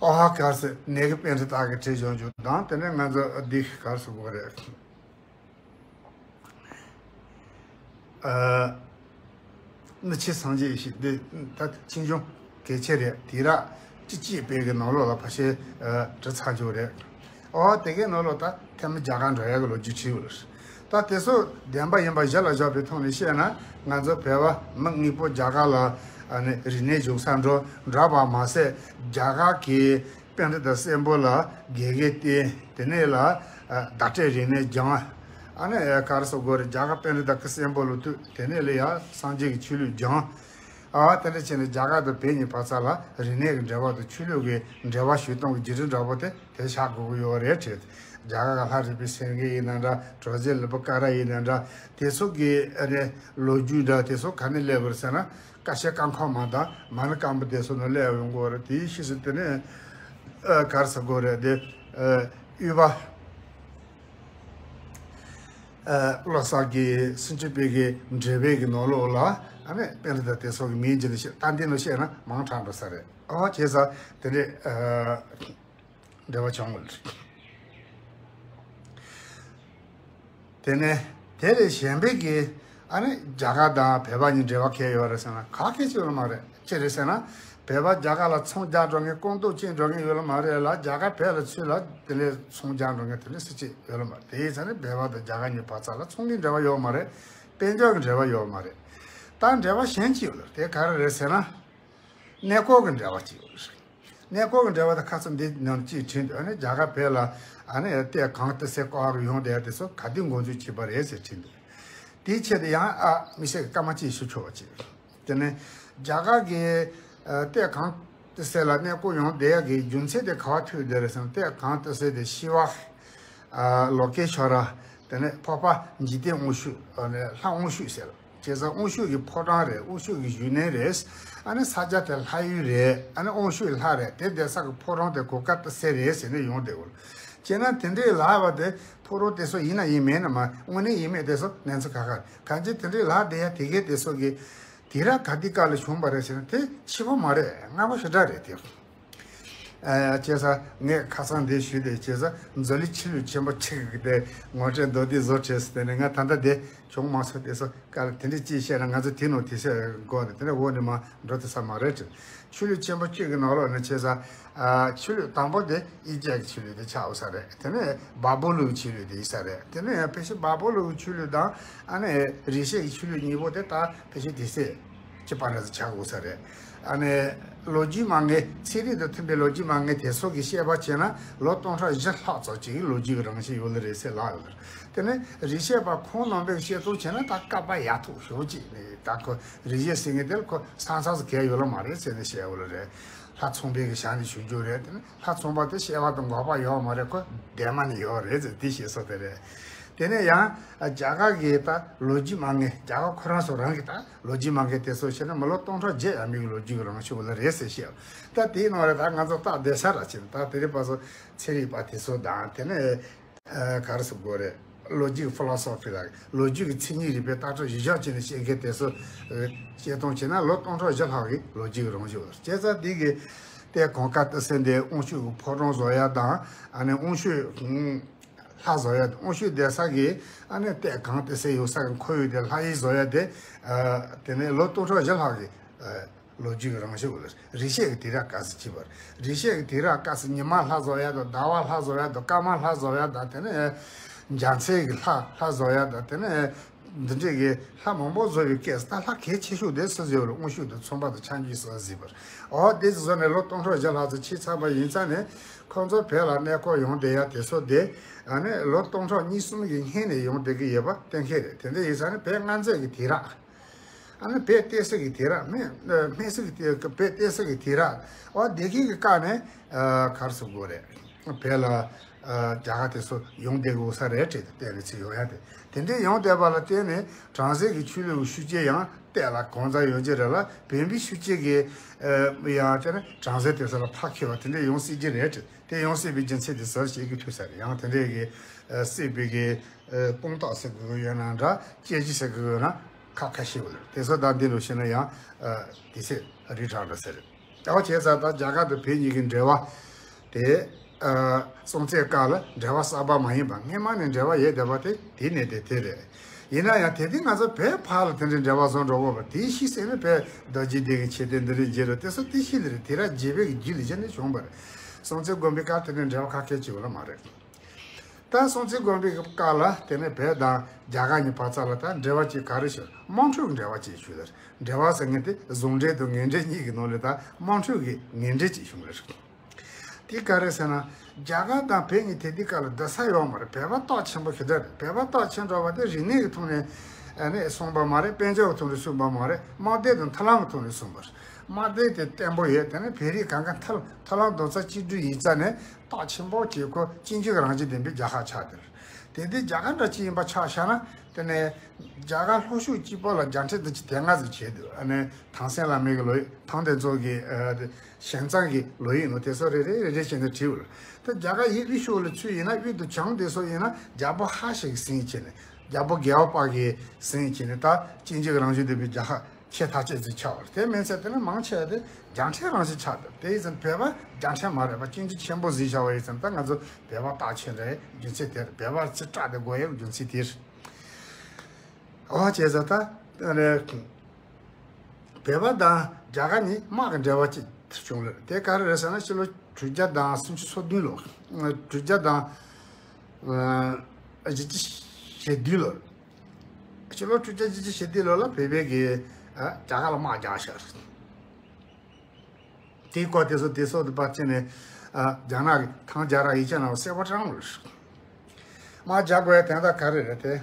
ཨོ་ཧ་ག་རེ་ཟེར་ནས་གི་པཎྜི་ཏ་གི་བྲིས་བཞག་རྒྱུ་དང་། དེ་ནས་ང་ཚོ་འདི་ག་རེ་ཟེར་དགོས་རེད། ཨ་ནི་ཆེ་སངས་རྒྱས་ཡེ་ཤེས་འདི་ད་ཕྱིས་འབྱུང་གལ་ཆེ་རེད། དེང་རབས་ཅི་སྐྱེས་པའི་གི་ནང་ལོགས་ལ་ཕལ་ཆེར་ཨ་འབྲི་ཚར་རྒྱུ་རེད། ཨོ་དེ་གའི་ནང་ལོགས་ད་ཐེངས་མ་རྒྱ་གར་འགྲོ་ཡག་གི་ལོ་རྒྱུས་བྲིས་ཡོད་རེད། ད་དེ་ཚོ་བདེན་པ་ཡིན་པ་གཞི་ལ་བཞག་པའི་ཐོག་ནས་བཤད་ན། ང་ཚོ་བོད་པ་མི་དངོས་པོ་རྒྱ་གར་ལ་ཨ་ནི་རིག་གནས་སྦྱོང་ས་འགྲོ་འགྲོ་བ་མ་ཟད། རྒྱ་གར་གྱི་པཎྜི་ཏ་གསན་པོ་ལ་དགེ་རྒན་བསྟེན། དེ་ནས་ལ་ཨ་བརྡ་སྤྲོད་རིག་གནས་སྦྱངས། ཨ་ནི་ཨ་ག་རེ་ཟེར་དགོས་རེད། རྒྱ་གར་པཎྜི་ཏ་གི་གསན་པོ་ལ་ཐུག་དེ་ནས་ལ་ཡ་སངས་རྒྱས་ཀྱི་ཆོས་ལུགས་སྦྱངས། ཨ་དེ་འདྲ་བྱས་ནས་རྒྱ་གར་དང་བོད་གཉིས་བར་མཚམས་ལ་རིག་གནས་ཀྱི་འབྲེལ་བ་དང་ཆོས་ལུགས་ཀྱི་འབྲེལ་བ་ཞུ་སྟངས་ཀྱི་བརྒྱུད་རིམ་འདྲ་པོ་དེ་དེ་ཆགས་དགོས་ཀྱི་ཡོད་རེད་དྲན། རྒྱ་གར་གྱི་ལྷ་རིས་པའི་སེང་གེ་ཡིན་ན་འདྲ། གྲོང་གསེབ་ལུས་པོ་ཀ་ར་ཡིན་ན་འདྲ། དེ་ཚོ་གི་ཨ་ནི་ལོ་རྒྱུས་འདྲ་དེ་ཚོ་ག་ནས་སླེབས་པ་རེད་ཟེར་ན། ཀ་ཤི་ཀ་ཁ་མ་དང་མ་ཎི་བཀའ་འབུམ་དེ་ཚོ་ནས་སླེབས་ཡོང་གི་ཡོད་རེད། དེའི་ཕྱིས་སུ་དེ་ནས་ཨ་ག་རེ་ཟེར་དགོས་རེད། དེ་ཨ་དབུས་པ་ཨ་བློ་བཟང་གི་སུམ་ཅུ་པའི་གི་འགྲེལ་པའི་གི་ནང་ལོགས་ལ་ཨ་ནི་པཎྜི་ཏ་དེ་ཚོ་གི་མིང་བརྗོད་ནས་བཤད། ད་འདི་ནང་བཤད་ན་མང་དྲགས་འགྲོ་ས་རེད། ཨོ་བྱས་ཙང་དེ་འདྲས་ཨ་འབྲེལ་བ་བྱུང་བ་རེད། དེ་ནས་དེ་ལས་གཞན་པའི་གི་ཨ་ནི་རྒྱ་གར་དང་བོད་པ་གཉིས་འབྲེལ་བ་གང་ཡོད་རེད་ཟེར་ན། ག་གེ་ཅིག་ཡོད་མ་རེད། ཅི་རེད་ཟེར་ན། བོད་པ་རྒྱ་གར་ལ་ཚོང་རྒྱག་འགྲོ་མཁན་རྐང་ཐང་བཅད་འགྲོ་མཁན་ཡོད་ལ་མ་རེད་ལ། རྒྱ་གར་བོད་ལ་ཚུར་ལ་དེ་ལས་ཚོང་རྒྱག་འགྲོ་མཁན་དེ་འདྲ་སུ་གཅིག་ཡོད་ལ་མ་རེད། དེ་ཡིན་ཙང་ནི་བོད་པ་དང་རྒྱ་གར་གཉིས་བར་མཚམས་ལ་ཚོང་གི་འབྲེལ་བ་ཡོད་མ་རེད། དཔལ་འབྱོར་གྱི་འབྲེལ་བ་ཡོད་མ་རེད། ད་འབྲེལ་བ་གཞན་གཅིག་ཡོད་ལ། དེ་ག་རེ་རེད་ཟེར་ན། གནས་སྐོར་གྱི་འབྲེལ་བ་གཅིག་ཡོད་ལ། གནས་སྐོར་གྱི་འབྲེལ་བ་དེ་ཁ་སང་འདི་ནང་གཅིག་བྲིས་འདུག་ཨ་ནི་རྒྱ་གར་བོད་ལ་ཨ་ནི་ལྟས་གང་ལྟ་སའི་སྐོར་བ་གི་ཡོང་བསྡད་དེ་ཚོ་ག་དུས་འགོ་འཛུགས་བྱས་པ་རེད་ཟེར་བྲིས་འདུག་དེའི་ཆེད་དུ་ཡང་ཨ་མི་སེར་གྱི་སྐར་མ་གཅིག་ཞུ་ཆོག་པ་ཅིག་དེ་ནས་རྒྱ་གར་གྱི་ཨ་ཏེ་གང་ཏི་སེ་ལ་གནས་སྐོར་ཡོང་བསྡད་ཡག་གི་རྒྱུ་མཚན་དེ་ག་བ་ཐུག་བསྡད་རེད་ཟེར་ན། ཏེ་གང་ཏི་སེ་དེ་ཤི་བ་ཨ་ལོ་ཀེ་ཤྭ་ར། དེ་ནས་འཕགས་པ་འཇིག་རྟེན་དབང་ཕྱུག་ཨ་ནས་ལྷ་དབང་ཕྱུག་ཟེར་ལ། བྱས་ཙང་དབང་ཕྱུག་གི་ཕོ་བྲང་རེད། དབང་ཕྱུག་གི་བཞུགས་གནས་རེད། ཨ་ནི་ས་ཆ་དེ་ལྷ་ཡུལ་རེད། ཨ་ནི་དབང་ཕྱུག་ལྷ་རེད། དེ་བསྡད་ས་གི་ཕོ་བྲང་དེ་གོ་ཀ་ཏི་སེ་རེད་ཟེར་ནས་ཡོང་བསྡད་ཡོད། བྱས་ན་དེ་འདྲའི་ལབ་པ་དེ་ཕོ་བྲང་དེ་ཚོ་ཡིན་ན་ཡིན་མིན་ན་མ་དངོས་གནས་ཡིན་མིན་དེ་ཚོ་གནས་ཚུལ་ཁག་ཁག་རེད། གང་ཅི་དེ་འདྲའི་ལབ་བསྡད་ཡ་དེ་གས་དེ་ཚོ་གི་དུས་རབས་ག་དུས་སྐབས་ལ་བྱུང་བ་རེད་ཟེར་ན། དེ་ཕྱི་པོ་མ་རེད། སྔ་པོ་ཞེ་དྲག་རེད་དེ། ཨ་བྱས་ཙང་ངས་ཁ་སང་འདི་ཞུས་ཏེ། བྱས་ཙང་མཛོད་གླིང་ཆོས་ལུགས་ཆེན་པོ་གཅིག་གི་དེ་ངོ་སྤྲོད་མདོར་བསྡུས་བཟོ་བྱས་ཟེར་ཏེ་ནས། ང་ད་ལྟ་དེ་བྱུང་མ་སོང་། དེ་ཚོ་ག་ལ་དེ་འདྲ་ཅིག་བཤད་ན་ང་ཚོ་དེ་ནང་དེ་སེ་འགོ་ནས་དེ་འདྲ་འོག་ནས་མ་འགྲོ་ཐུབ་ས་མ་རེད་དྲན། ཆོས་ལུགས་ཆེན་པོ་གཅིག་གི་ནང་ལོགས་ནས་བྱས་ཙང་ཨ་ཆོས་ལུགས་དང་པོ་དེ་ཨི་ཇི་གི་ཆོས་ལུགས་དེ་ཆགས་ཡོད་ས་རེད། དེ་ནས་བ་བུ་ལུ་གི་ཆོས་ལུགས་དེ་ཡིན་ས་རེད། དེ་ནས་ཡང་ཕལ་ཆེར་བ་བུ་ལུ་གི་ཆོས་ལུགས་དང་ཨ་ནི་རིག་བྱེད་ཀྱི་ཆོས་ལུགས་གཉིས་པོ་དེ་ད་ཕལ་ཆེར་དེ་སེ་གཅིག་པ་འདྲ་ཞིག་ཆགས་ཡོད་ས་རེད། ཨ་ནི་ལོ་རྒྱུས་མ་ངེས། ཚན་རིག་དང་མཐུན་པའི་ལོ་རྒྱུས་མ་ངེས་དེ་ཚོ་གི་བཤད་པ་བྱས་ན་ལོ་སྟོང་ཕྲག་བཞི་ལྷག་ཙམ་ཅིག་གི་ལོ་རྒྱུས་ཀྱི་རང་བཞིན་ཡོད་ལེ་རེད་ཟེར་ལབ་ཡོད་ལེ། དེ་ནས་རིག་བྱེད་པ་ཁོང་རྣམ་པས་བཤད་སྟངས་བྱས་ན་ད་བསྐལ་པ་ཡར་ཐུག་ཞེ་པོ་ཅིག་ནས། ད་ཁོ་རིག་བྱེད་ཟེར་མཁན་དེ་ལ་ཁོ་ས་མཚམས་སུ་གས་ཡོད་ལེ་མ་རེད་ཟེར་ནས་བཤད་ཡོད་ལེ་རེད། ལྷ་མཚུངས་པའི་གི་ཞལ་ནས་ཞུ་རྒྱུ་རེད། དེ་ནས་ལྷ་མཚུངས་པ་དེ་བཤད་པ་དང་འགོག་པ་ཡོད་མ་རེད། ཁོ་འདས་མ་ནས་ཡོད་རེད་ཟེར་དེ་བཤད་སྲོལ་དེ་རེད། དེ་ནས་ཡང་རྒྱ་གར་གྱི་ད་ལོ་རྒྱུས་མ་ངེས། རྒྱ་གར་ཁོ་རང་ཚོ་རང་གི་ད་ལོ་རྒྱུས་མ་ངེས་དེ་ཚོ་བཤད་ན་མི་ལོ་སྟོང་ཕྲག་བརྒྱད་ཡས་མས་ཀྱི་ལོ་རྒྱུས་ཀྱི་རིང་ཞིག་ལ་རེད་ཟེར་བཤད། ད་དེའི་ནང་ལ་ད་ང་ཚོ་སྟག་སྡེ་ས་ར་ཕྱིན། ད་དེ་རིང་བར་དུ་ཚན་རིག་པ་དེ་ཚོ་དང་། དེ་ནས་ཨ་ག་རེ་ཟེར་དགོས་རེད། ལོ་རྒྱུས་ཀྱི་ཕི་ལོ་སོ་ཕི་ལ་ལོ་རྒྱུས་ཀྱི་མཚན་ཉིད་རིག་པའི་ལྟ་གྲུབ་གཞིར་བཞག་བྱས་ནས་བཤད་མཁན་དེ་ཚོ་ཨ་བཤད་སྟངས་བྱས་ན་ལོ་སྟོང་ཕྲག་བཞི་ལྷག་གི་ལོ་རྒྱུས་ཀྱི་རིང་ཞིག་ལ། བྱས་ཙང་འདི་གི་ཏེ་གང་ཀ་ཏི་སེ་འདི་དབང་ཕྱུག་གི་ཕོ་བྲང་བཟོ་ཡ་དང་། ཨ་ནི་དབང་ཕྱུག་ལྷ་བཟོ་ཡ་དང་། དབང་ཕྱུག་བསྡད་ས་གི་ཨ་ནི་ཏེ་གང་ཏི་སེ་ཡོད་ས་གི་ཁོར་ཡུག་དེ་ལྷ་ཡུལ་བཟོ་ཡ་དེ། ཨ་དེ་ནས་ལོ་སྟོང་ཕྲག་བཞི་ལྷག་གི་ཨ་ལོ་རྒྱུས་ཀྱི་རིང་ཞིག་ལ། རིག་བྱེད་ཀྱི་དུས་རབས་སྐབས་སུ་བྱས་པ་རེད། རིག་བྱེད་ཀྱི་དུས་རབས་སྐབས་སུ་ཉི་མ་ལྷ་བཟོ་ཡ་དང་། ཟླ་བ་ལྷ་བཟོ་ཡ་དང་། སྐར་མ་ལྷ་བཟོ་ཡ་དང་། དེ་ནས་འཇའ་ཚོན་གྱི་ལྷ་ལྷ་བཟོ་ཡ་དང་། དེ་ནས་འདི་འདྲས་ཀྱི་ལྷ་མང་པོ་བཟོ་བའི་སྐབས་སུ་ད་ལྷ་གལ་ཆེ་ཤོས་དེ་སུ་བཟོས་པ་རེད། དབང་ཕྱུག་དང་མཚུངས་པ་དང་ཕྱག་མཇུག་སུ་བཟོས་པ་རེད། འོ་དེ་བཟོས་ནས་ལོ་སྟོང་ཕྲག་བཞི་ལྷག་ཙམ་ཕྱིན་ཚར་བ་ཡིན་ཙང་ནས། ཁོང་ཚོ་བོད་ལ་གནས་སྐོར་ཡོང་བསྡད་ཡ་དེ་ཚོ་དེ་ཨ་ནི་ལོ་སྟོང་ཕྲག་གཉིས་གསུམ་གྱི་སྔོན་ནས་ཡོང་བསྡད་ཀྱི་ཡོད་པ་གཏན་འཁེལ་རེད། དེ་འདྲ་ཡིན་ཙང་ནས་བོད་སྔ་འཛིན་གྱི་དུས་རབས། ཨ་ནི་བོད་བསྟན་སྲིད་ཀྱི་དུས་རབས། སྨན་སྨན་སྲིད་ཀྱི་དུས། བོད་བསྟན་སྲིད་ཀྱི་དུས་རབས། འོ་དེ་གི་གི་སྐབས་ནས་ཨ་ག་རེ་ཟེར་དགོས་རེད། བོད་ལ་ཨ་རྒྱ་གར་དེ་ཚོ་ཡོང་བསྡད་དགོས་ས་རེད་དྲན། བལྟས་ནས་ཚིག་ཡོང་ཡ་དེ། དེ་འདྲའི་ཡོང་བསྡད་པ་ལ་བརྟེན་ནས་བྲམ་ཟེ་གི་ཆོས་ལུགས་ཀྱི་ཤུགས་རྐྱེན་ཡང་བལྟས་ལ་གང་ཙམ་ཡོང་གི་རེད་ལ། བོན་པོའི་ཤུགས་རྐྱེན་གྱིས་ཨ་ཡང་དེ་ནས་བྲམ་ཟེ་དེ་ཚོ་ལ་ཕར་འཁྱེར་བ་དེ་འདྲ་ཡོང་སྲིད་ཀྱི་རེད་དྲན། དེ་ཡོང་སྲིད་པའི་རྒྱུ་མཚན་དེ་ཟུར་བཤད་ཀྱི་ཐུག་ས་རེད། ཡང་དེ་འདྲའི་གི་ཨ་སྲིད་པའི་གི་ཨ་དཔང་རྟགས་ཟེར་དགོས་ཀྱི་ཡོད་ན་འདྲ། དཔྱད་གཞི་ཟེར་དགོས་ཀྱི་ཡོད་ན་ཁ་ཁ་ཤས་ཡོད་རེད། དེ་ཚོ་དང་འདི་འདྲ་བཤད་ན་ཡང་ཨ་དེ་ཚོ་རིགས་དྲག་འགྲོ་ས་རེད། ཨོ་བྱས་ཙང་ད་རྒྱ་གར་དང་བོད་གཉིས་ཀྱི་འབྲེལ་བ་དེ་ཨ་སྲོང་བཙན་སྐབས་ལ་འབྲེལ་བ་གསར་པ་མ་ཡིན་པ། སྔོན་མ་ནས་འབྲེལ་བ་ཡོད་བསྡད་པ་དེ་དེ་ནས་དེ་དེ་རེད། ཡིན་ན་ཡང་དེ་དུས་ང་ཚོ་བོད་ཕར་ལ་དེ་འདྲའི་འབྲེལ་བ་བཟོ་འགྲོ་དགོས་པ་དེའི་གཞི་སེ་ནི་བོད་རྡོ་རྗེ་གདན་གྱི་ཆོས་སྡེ་འདི་འདྲའི་རྗེས་རོ་དེ་ཚོ་དེ་གཞི་ལ་རེད། དུས་རབས་བརྒྱད་པའི་གི་རྒྱུད་ལ་བྱས་ནས་བྱུང་བ་རེད། སྲོང་བཙན་སྒམ་པོའི་སྐབས་དེ་འདྲའི་འབྲེལ་བ་ཁ་ཁྱེར་བྱེད་དགོས་ལ་མ་རེད། ད་སྲོང་བཙན་སྒམ་པོའི་སྐབས་ལ་དེ་ནས་བོད་དང་རྒྱ་གར་གཉིས་བར་ཙམ་ལ་ད་འབྲེལ་བ་ཅིག་ག་རེ་ཞུ། དམག་འཁྲུག་འབྲེལ་བ་ཅིག་ཞུ་ལ། འབྲེལ་བ་ཟེར་མཁན་དེ་ཟུང་འབྲེལ་དང་ངན་འབྲེལ་གཉིས་ཀྱི་ནང་ལས་ད་དམག་འཁྲུག་གི་ངན་འབྲེལ་ཅིག་བྱུང་ལ། དེ་ག་རེ་ཟེར་ན། རྒྱ་གར་དང་བོད་གཉིས་དེ་དུས་སྐབས་ལ་སྡུག་ས་ཡོད་མ་རེད། བོད་པ་སྟོབས་ཆེན་པོ་ཞེ་དྲག་རེད། བོད་པ་སྟོབས་ཆེན་འགྲོ་བ་དེ་རིག་གནས་ཀྱི་ཐོག་ནས་ཨ་ནི་གསུངས་པ་མ་རེད། དཔལ་འབྱོར་གྱི་ཐོག་ནས་གསུངས་པ་མ་རེད། དམག་དོན་དང་མཐུན་ལམ་གྱི་ཐོག་ནས་གསུངས་པ་རེད། དམག་དོན་དེ་བརྟན་པོ་ཡོད། དེ་ནས་བོད་རིགས་གང་ག་མཐུན་མཐུན་ལམ་རྡོག་རྩ་གཅིག་སྒྲིལ་ཡིན་ཙང་ནས། སྟོབས་ཆེན་པོ་བྱས་ཁོ་གཅིག་གྱུར་རང་བཞིན་ལྡན་པའི་རྒྱལ་ཁབ་ཆགས་དེར། དེ་དུས་རྒྱ་གར་འདྲ་ཅིག་ཡིན་པ་ཆ་བཞག་ན། དེ་ནས་རྒྱ་གར་ལྷོ་ཕྱོགས་གཅིག་པོ་ལ་རྒྱལ་ཕྲན་འདི་ཅིག་དེ་སྔ་ཟིག་བྱས་འདུག་ཨ་ནི་ཐང་སན་བླ་མའི་གི་ལོ་ཡིག་ཐང་དེ་ཚོ་གི་ཨ་དེ་ཞན་ཙང་གི་ལོ་ཡིག་ནང་དེ་ཚོ་རེ་རེ་རེ་རེ་བྱས་ནས་བྲིས་ཡོད། ད་རྒྱ་གར་ཡུལ་དབུས་ཕྱོགས་ལ་ཚུར་ཡིན་ན། དབུས་དང་བྱང་དེ་ཚོ་ཡིན་ན་རྒྱལ་པོ་ཧ་ཤ་གི་སྲིད་བྱས་ནས། རྒྱལ་པོ་རྒྱལ་བ་པ་གི་སྲིད་བྱས་ནས། ད་གཅིག་གྱུར་རང་བཞིན་ལྡན་པའི་རྒྱལ་ཁབ་ཆེ་ཐག་ཆོད་ཅིག་ཆགས་པ་རེད། དེ་མིན་ཚད་དེ་ནི་མང་ཆེ་བ་དེ་རྒྱལ་ཕྲན་རང་བཞིན་ཆགས་འདུག་དེ་ཡིན་ཙང་བོད་པ་རྒྱལ་ཕྲན་མ་རེད་པ། གཅིག་གྱུར་ཆེན་པོ་ཟིག་བྱ་བ་ཡིན་ཙང་། ད་ང་ཚོ་བོད་པ་སྟོབས་ཆེན་རེད། རྒྱུ་མཚན་དེ་རེད། བོད་པ་ཚོ་སྐྲག་དེ་དགོས་ཡོད་རྒྱུ་མཚན་དེ་རེད། འོ་བྱས་ཙང་ད་ཨ་ནི་བོད་པ་དང་རྒྱ་གར་གཉིས་དམག་གི་འབྲེལ་བ་ཅིག་བྱུང་ལ། དེ་ག་རེ་རེད་ཟེར་ན། ཕྱི་ལོ་དྲུག་བརྒྱ་དང་སུམ་ཅུ་སོ་བདུན་ལོ། དྲུག་བརྒྱ་དང་ཨ་བཞི་བཅུ་ཞེ་བདུན་ལོ། ཕྱི་ལོ་དྲུག་བརྒྱ་བཞི་བཅུ་ཞེ་བདུན་ལོ་ལ་བོད་པས་ཀྱིས་ཨ་རྒྱ་གར་ལ་དམག་རྒྱག་ཤག་དེའི་སྐོར་དེ་ཚོ་དེ་ཚོ་དུ་པ་ཅི་ནས་ཨ་རྒྱ་ནག་གི་ཐང་རྒྱལ་རབས་ཡིག་ཆ་ནང་གསལ་པོ་དྲངས་ཡོད་རེད། དམག་རྒྱག་དགོས་ཡ་དོན་དག་ག་རེ་རེད་དེ།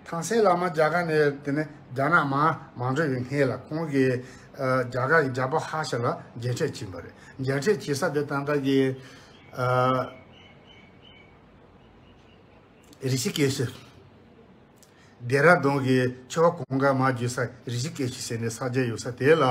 ཐང་སན་བླ་མ་རྒྱ་གར་ནས་དེ་ནས་རྒྱ་ནག་མར་མར་འགྲོ་བའི་སྔོན་ལ་ཁོང་གིས་ཨ་རྒྱ་གར་གྱི་རྒྱལ་པོ་ཧ་ཤ་ལ་མཇལ་འཕྲད་ཕྱིན་པ་རེད། མཇལ་འཕྲད་བྱེད་ས་དེ་ད་ལྟ་གི་ཨ་རི་ཤི་ཀེ་ཤི། ལྡེ་ར་ལྡུན་གྱི་ཆོས་པ་གང་ག་མར་བརྒྱུད་ས་རི་ཤི་ཀེ་ཤི་ཟེར་ནས་ས་ཆ་ཡོད་ས་དེ་ལ།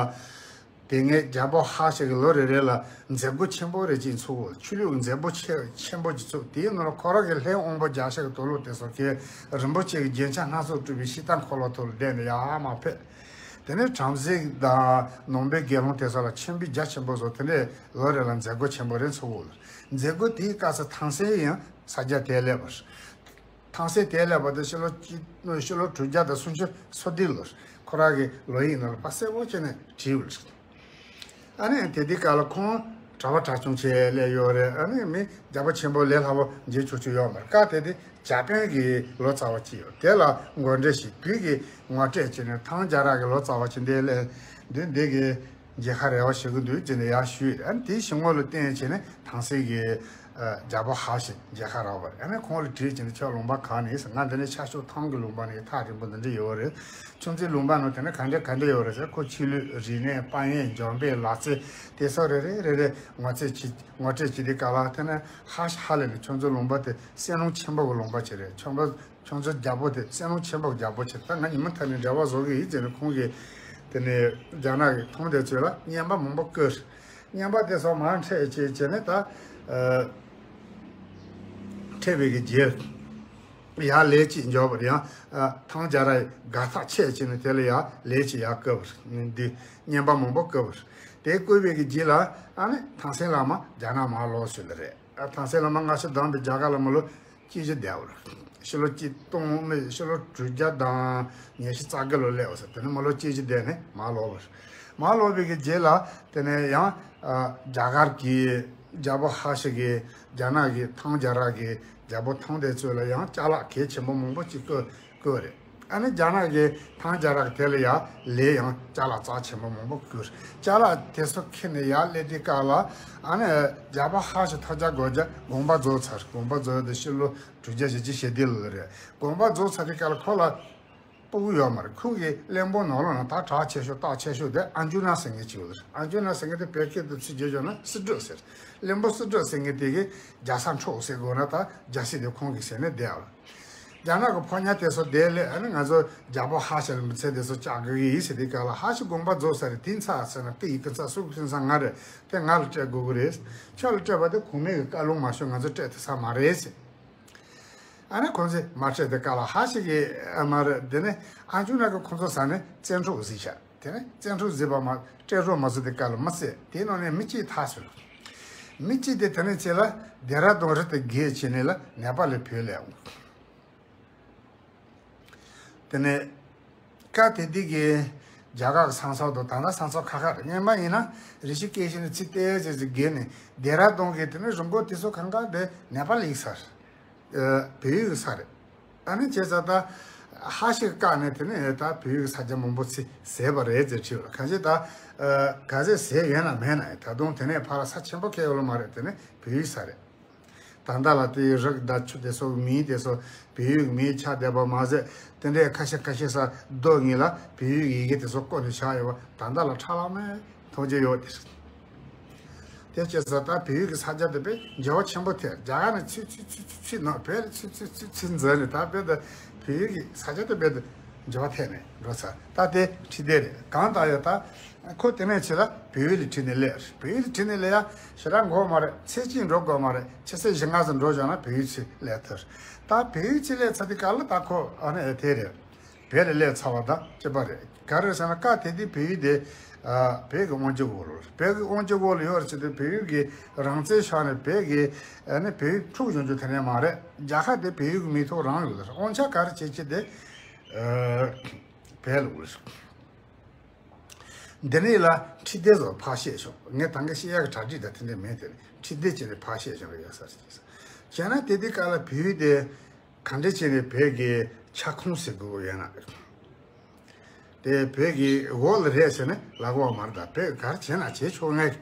དེ་སྔའི་རྒྱལ་པོ་ཧ་ཤ་གི་ལོ་རེ་རེ་ལ་མཛད་སྒོ་ཆེན་པོ་རེ་ཅིག་ཚུགས། ཆོས་ལུགས་མཛད་སྒོ་ཆེ་ཆེན་པོ་ཅིག་ཚུགས། དེའི་ནང་ལ་ཁོ་རང་གི་ལྷའི་དབང་པོ་བརྒྱ་ཤ་གི་དུག་ལོག་དེ་ཚོ་གིས་རིན་པོ་ཆེ་གི་རྒྱན་ཆ་སྣ་ཚོགས་སྤྲས་པའི་ཤིང་རྟ་འཁོར་ལོ་ཐོག་ལ་བསྡད་ནས་ཡར་མར་ཕེབས། དེ་ནས་བྲམ་ཟེ་དང་ནང་པའི་དགེ་སློང་དེ་ཚོ་ལ་མཆོད་འབུལ་རྒྱ་ཆེན་པོ་བཟོ། དེ་ནས་ལོ་རེ་ལ་མཛད་སྒོ་ཆེན་པོ་རེ་ཚུགས། མཛད་སྒོ་དེའི་སྐབས་སུ་ཐང་སན་ཡང་ས་ཆ་དེར་སླེབས་པ་རེད། ཐང་སན་དེར་སླེབས་པ་དེ་ཕྱི་ལོ་གཅིག་ཕྱི་ལོ་དྲུག་བརྒྱ་དང་སུམ་ཅུ་སོ་བདུན་ལོར་ཁོ་རང་གི་ལོ་ཡིག་ནང་ལ་དཔེ་གསལ་པོ་བྱས་ནས་བྲིས་ཡོད་རེད། ཨ་ནི་དེ་དུས་སྐབས་ལ་ཁོང་གྲྭ་པ་གྲྭ་ཆུང་བྱས་སླེབས་ཡོད་རེད། ཨ་ནི་མི་རྒྱལ་པོ་ཆེན་པོ་ལས་སླ་པོ་མཇལ་ཆོག་ཆོག་ཡོད་མ་རེད། སྐབས་དེ་དུས་ཇ་པན་གྱི་ལོ་ཙཱ་བ་གཅིག་ཡོད། དེ་ལ་མགོ་འདྲེན་ཞུས། དུས་ཀྱི་ངོ་སྤྲོད་བྱས་ནས་ཐང་རྒྱལ་རབས་ཀྱི་ལོ་ཙཱ་བ་གཅིག་འདིར་སླེབས་དུས་འདི་གི་མཇལ་ཁ་རེ་བ་ཞུ་གི་འདུག་ཅེས་ནས་ཡར་ཞུས། ཨ་ནི་དེའི་གཞུག་ལ་བརྟེན་བྱས་ནས་ཐང་སན་གྱི་ཨ་རྒྱལ་པོ་ཧ་ཤ་མཇལ་ཁ་རག་པ་རེད། ཨ་ནི་ཁོང་ལ་དྲིས་བྱས་ནས་ཁྱོད་ལུང་པ་གང་ནས་ཟེར། ང་འདི་ནས་ཤར་ཕྱོགས་ཐང་གི་ལུང་པ་ནས་ཐག་རིང་པོ་འདི་འདྲ་ཡོད་རེད། ཁྱོད་ཚོའི་ལུང་པ་ནང་དེ་ནས་ག་འདྲ་ག་འདྲ་ཡོད་རེད་ཟེར། ཁོ་ཆོས་ལུགས་རིག་གནས་དཔལ་ཡོན་འཇམ་དཔལ་ལག་རྩལ་དེ་སོགས་རེ་རེ་རེ་རེ་ངོ་སྤྲོད་བྱེད་ངོ་སྤྲོད་བྱེད་དུས་སྐབས་ལ། དེ་ནས་ཧ་ཤ་ཧ་ལས་ནས་ཁྱོད་ཚོའི་ལུང་པ་དེ་བསོད་ནམས་ཆེན་པོ་གི་ལུང་པ་ཅིག་རེད། ཁྱོད་ཚོ་ཁྱོད་ཚོ་རྒྱལ་པོ་དེ་བསོད་ནམས་ཆེན་པོ་རྒྱལ་པོ་ཆེ། ད་ང་ཉི་མ་མཐའ་ནས་འབྲེལ་བ་བཟོ་གི་ཡིན་ཟེར་ནས་ཁོང་གིས་དེ་ནས་རྒྱ་ནག་གི་ཐང་དེ་ཚོ་ལ་རྔན་པ་མང་པོ་བསྐུར། རྔན་པ་དེ་ཚོ་མར་འཕྲད་བྱས་བྱས་ནས་ད་ཨ་འཕྲད་པའི་གི་རྗེས་ཡར་ལན་གཅིག་འབྱོར་བ་རེད། ཡང་ཨ་ཐང་རྒྱལ་རབས་དགའ་ཐག་ཆད་བྱས་ནས་དེ་ལ་ཡར་ལན་གཅིག་ཡར་བསྐུར་བ་རེད། འདི་རྔན་པ་མང་པོ་བསྐུར་བ་རེད། དེ་བསྐུར་བའི་གི་རྗེས་ལ་ཨ་ནི་ཐང་སན་བླ་མ་རྒྱ་ནག་མར་ལོག་སོང་ལེ་རེད། ཨ་ཐང་སན་བླ་མ་སྔ་ཕྱི་བསྡོམས་པའི་རྒྱ་གར་ལ་མི་ལོ་གཅིག་བཞི་བསྡད་པ་རེད། ཕྱི་ལོ་གཅིག་སྟོང་མི་ཕྱི་ལོ་དྲུག་བརྒྱ་དང་ཉི་ཤུ་རྩ་དགུ་ལོ་སླེབས་པ་ཟེར། དེ་ནས་མི་ལོ་གཅིག་བཞི་བསྡད་ནས་མར་ལོག་པ་རེད། མར་ལོག་པའི་གི་རྗེས་ལ་དེ་ནས་ཡང་ཨ་རྒྱ་གར་གྱི་རྒྱལ་པོ་ཧ་ཤ་གིས་རྒྱ་ནག་གི་ཐང་རྒྱལ་རབས་ཀྱི་རྒྱལ་པོ་ཐང་དེ་ཚོ་ལ་ཡང་ཅ་ལག་གལ་ཆེན་པོ་མང་པོ་ཅིག་བསྐུར་བསྐུར་བ་རེད། ཨ་ནི་རྒྱ་ནག་གི་ཐང་རྒྱལ་རབས་དེ་ལ་ཡང་ལན་ཡང་ཅ་ལག་རྩ་ཆེན་པོ་མང་པོ་བསྐུར། ཅ་ལག་དེ་ཚོ་ཁྱེར་ནས་ཡར་སླེབས་དུས་སྐབས་ལ་ཨ་ནི་རྒྱལ་པོ་ཧ་ཤ་ཐང་རྒྱལ་དགོངས་པ་རྫོགས་ཚར། དགོངས་པ་རྫོགས་དེ་ཕྱི་ལོ་དྲུག་བརྒྱ་བཞི་བཅུ་ཞེ་བདུན་ལོ་རེད། དགོངས་པ་རྫོགས་ཚར་དུས་སྐབས་ལ་ཁོ་ལ་ཕྲུ་གུ་ཡོད་མ་རེད། ཁོང་གི་བློན་པོ་ནང་ལོགས་ན་ད་གྲགས་ཆེ་ཤོས་རྟགས་ཆེ་ཤོས་དེ་ཨར་ཇུ་ན་ཟེར་མཁན་ཅིག་ཡོད་རེད། ཨར་ཇུ་ན་ཟེར་མཁན་དེ་བོད་སྐད་དུ་ཚིག་བརྗོད་བྱས་ན་སྲིད་གྲོགས་ཟེར། བློན་པོ་སྲིད་གྲོགས་ཟེར་མཁན་དེ་གིས་རྒྱལ་ས་འཕྲོག་ཟེར་དགོས་ན་ད་རྒྱལ་སྲིད་དེ་ཁོང་གི་ཟེར་ནས་བསྡད་ཡོད་རེད། རྒྱ་ནག་གི་ཕོ་ཉ་དེ་ཚོ་དེ་ལས་ཨ་ནི་ང་ཚོ་རྒྱལ་པོ་ཧ་ཤ་ལ་མི་ཚེ་དེ་ཚོ་བཅག་དགོས་ཀྱི་ཡིན་ཟེར་དུས་སྐབས་ལ། ཧ་ཤ་དགོངས་པ་རྫོགས་ཚར་རེད། དེ་ཚར་ཟེར་ན་དེ་ཡི་དེ་ཚར་སུ་ཕན་ས་ང་རེད། དེ་ང་ལ་སྤྲད་དགོས་ཀྱི་རེད། ཁྱོད་ལ་སྤྲད་པ་དེ་གོང་མའི་གི་བཀའ་ལུང་མ་ཤོར་ང་ཚོ་སྤྲད་ཐུབ་ས་མ་རེད་ཟེར། ཨ་ནི་ཁོང་ཚོས་མ་སྤྲད་དེ་སྐབས་ལ་ཧ་ཤ་གིས་ཨ་མ་རེད། དེ་ནས་ཨར་ཇུ་ན་གིས་ཁོང་ཚོ་ས་ནས་བཙན་འཕྲོག་གཟིགས་ཤག་དེ་ནས་བཙན་འཕྲོག་གཟིགས་པ་མ་སྤྲད་རོགས་མ་བཟོ་དེ་སྐབས་ལ་མི་བསད། དེའི་ནང་ནས་མི་གཅིག་ཐར་སོང་། མི་གཅིག་དེ་དེ་ནས་ཚེ་ལ་ལྡེ་ར་ལྡུན་རི་དེ་བརྒལ་བྱས་ནས་ལ་ནེ་པ་ལ་བྲོས་སླེབས། དེ་ནས་སྐབས་དེ་དུས་ཀྱི་རྒྱ་གར་གྱི་ས་མཚམས་དང་ད་ལྟ་ས་མཚམས་ཁ་ཁ་རེད། སྔོན་མ་ཡིན་ན་རི་ཤི་ཀེ་ཤི་ནས་ཚུར་ཏོག་ཙམ་ཅིག་བརྒལ་ནས་ལྡེ་ར་ལྡུན་གྱི་དེ་ནས་རི་མགོ་དེ་ཚོ་གང་ག་དེ་ནེ་པ་ལི་གི་ས་རེད། ཨ་བལ་ཡུལ་གྱི་ས་རེད། ཨ་ནི་བྱས་ཙང་ད་ཧ་ཤ་གི་བཀའ་ནས་དེ་ནས་ད་བལ་ཡུལ་གྱི་ས་ཆ་མང་པོ་ཚུར་བཟས་པ་རེད་ཟེར་དྲིས་པ། གང་ཅི་ད་ག་ཚད་བཟས་ཡོད་ན་མེད་ན་ད་དུང་དེ་ནས་ཕར་ས་ཆེན་པོ་ཁེལ་ཡོད་ལ་མ་རེད། དེ་ནས་བལ་ཡུལ་གྱི་ས་རེད། ད་ལྟ་ལ་དེའི་རི་དང་ཆུ་དེ་ཚོ་མིང་དེ་ཚོ་བལ་ཡུལ་གྱི་མིང་ཆགས་བསྡད་པ་མ་ཟད། དེ་འདྲའི་ཁ་ཤས་ཁ་ཤས་ས་རྡོ་གཉིས་ལ་བལ་ཡུལ་གྱི་ཡི་གེ་དེ་ཚོ་བརྐོས་ནས་བཞག་ཡོད་པ་ད་ལྟ་ལ་ཁྲ་ལམ་མེ་མཐོང་རྒྱུ་ཡོད་དེ། དེ་བྱས་ཙང་ད་བལ་ཡུལ་གྱི་ས་ཆ་དེ་དཔེ་འགྱུར་བ་ཆེན་པོ་ཐེབས། རྒྱ་གར་ནས་ཚུར་ཚུར་ཚུར་ཚུར་ཚུར་ནང་བལ་ལ་ཚུར་ཚུར་ཚུར་ཚུར་འཛུལ་ནས་ད་དཔེ་ད་བལ་ཡུལ་གྱི་ས་ཆ་དེ་དཔེ་ད་འགྱུར་བ་ཐེབས་ནས་འགྲོ་ཚར། ད་དེ་ཁྲི་སྡེ་རེད། གང་ལྟར་ཡང་ད། ཁོ་དེ་ནས་ཕྱིར་ལ་བལ་ཡུལ་ལ་ཁྲིད་ནས་སླེབས། བལ་ཡུལ་ལ་ཁྲིད་ནས་སླེབས་ཡ་ཞེ་དྲག་འགོར་མ་རེད། ཚེ་གཅིག་འགྲོ་དགོས་མ་རེད། ཆུ་ཚོད་བཞི་ལྔ་ཙམ་འགྲོ་བཞག་ན་བལ་ཡུལ་ཚུར་སླེབས་ཐུབ། ད་བལ་ཡུལ་ཚུར་སླེབས་ཚར་དུས་སྐབས་ལ་ད་ཁོ་ཨ་ནི་དེ་རེད། བལ་ལ་སླེབས་ཚར་བ་དང་གཅིག་པ་རེད། ག་རེ་ཟེར་ན་སྐབས་དེ་དུས་བལ་ཡུལ་དེ་ཨ་བོད་ཀྱི་དབང་སྒྱུར་འོག་ལ་ཡོད་རེད། བོད་ཀྱི་དབང་སྒྱུར་འོག་ལ་ཡོད་རེད་ཟེར་དུས་བལ་ཡུལ་གྱི་རང་བཙན་ཤོར་ནས་བོད་ཀྱི་ཨ་ནི་བལ་ཡུལ་འཁྲུག་ཡོང་རྒྱུ་དེ་འདྲ་མ་རེད། རྒྱལ་ཁབ་དེ་བལ་ཡུལ་གྱི་མིང་ཐོག་རང་ཡོད་རེད། དབང་ཆ་ག་རེ་བྱེད་ཀྱི་དེ་ཨ་བལ་ལ་ཡོད་རེད། འདི་ནས་ལ་ཁྲི་སྡེ་ཚོ་ཕར་བཤད་ཆོག་ངས་ད་གིན་བཤད་ཡག་གི་གྲ་སྒྲིག་དང་དེ་འདྲ་མེད་དེ། ཁྲི་སྡེ་བྱས་ནས་ཕར་བཤད་ཆོག་ཡ་ས་རེད། བྱས་ན་དེ་དུས་སྐབས་ལ་བལ་ཡུལ་དེ་ག་འདྲ་བྱས་ནས་བོད་ཀྱི་ཁྱབ་ཁོངས་ཟེར་དགོས་ཡོད་ན། དེ་བོད་ཀྱི་འོག་ལ་རེད་ཟེར་ནས་ལབ་དགོས་པ་མ་རེད། ད་བོད་ག་རེ་བྱས་ན་བྱེད་ཆོག་ངས།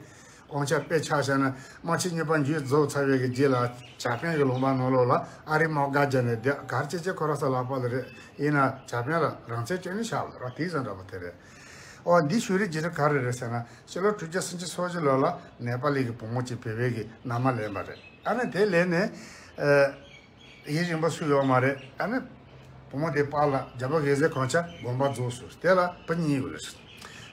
དབང་ཆ་དཔེ་ཆ་བཞག་ན་དམག་ཆེན་གཉིས་པ་མཇུག་རྫོགས་ཚར་བའི་གི་རྗེས་ལ་ཇ་པན་གི་ལུང་པ་ནང་ལོགས་ལ་ཨ་རིའི་དམག་སྒར་རྒྱབ་ནས་བསྡད། གར་ཅེ་ཅེ་ཁོ་ར་ས་ལག་པ་ལ་རེད། ཡིན་ན་ཇ་པན་ལ་རང་བཙན་སྤྲོད་ནས་བཞག་པ་རེད་བ། དེའི་བཟོ་འདྲ་པོ་དེ་རེད། ཨོ་འདི་ཞུ་རིགས་ཀྱི་རིགས་ག་རེ་རེད་ཟེར་ན། ཕྱི་ལོ་དྲུག་བརྒྱ་སུམ་ཅུ་སོ་བཞི་ལོ་ལ་ནེ་པ་ལི་གི་བུ་མོ་གཅིག་བོད་པའི་གི་མནའ་མ་ལེན་པ་རེད། ཨ་ནི་དེ་ལེན་ནས་ཨ་ཡིན་རིང་པོ་སུ་ཡོད་མ་རེད། ཨ་ནི་བུ་མོ་དེ་པཱ་ལགས་རྒྱལ་པོ་གེ་སར་གོང་ཆ་དགོངས་པ་རྫོགས་སོང་། དེ་ལ་བུ་གཉིས་ཡོད་རེད།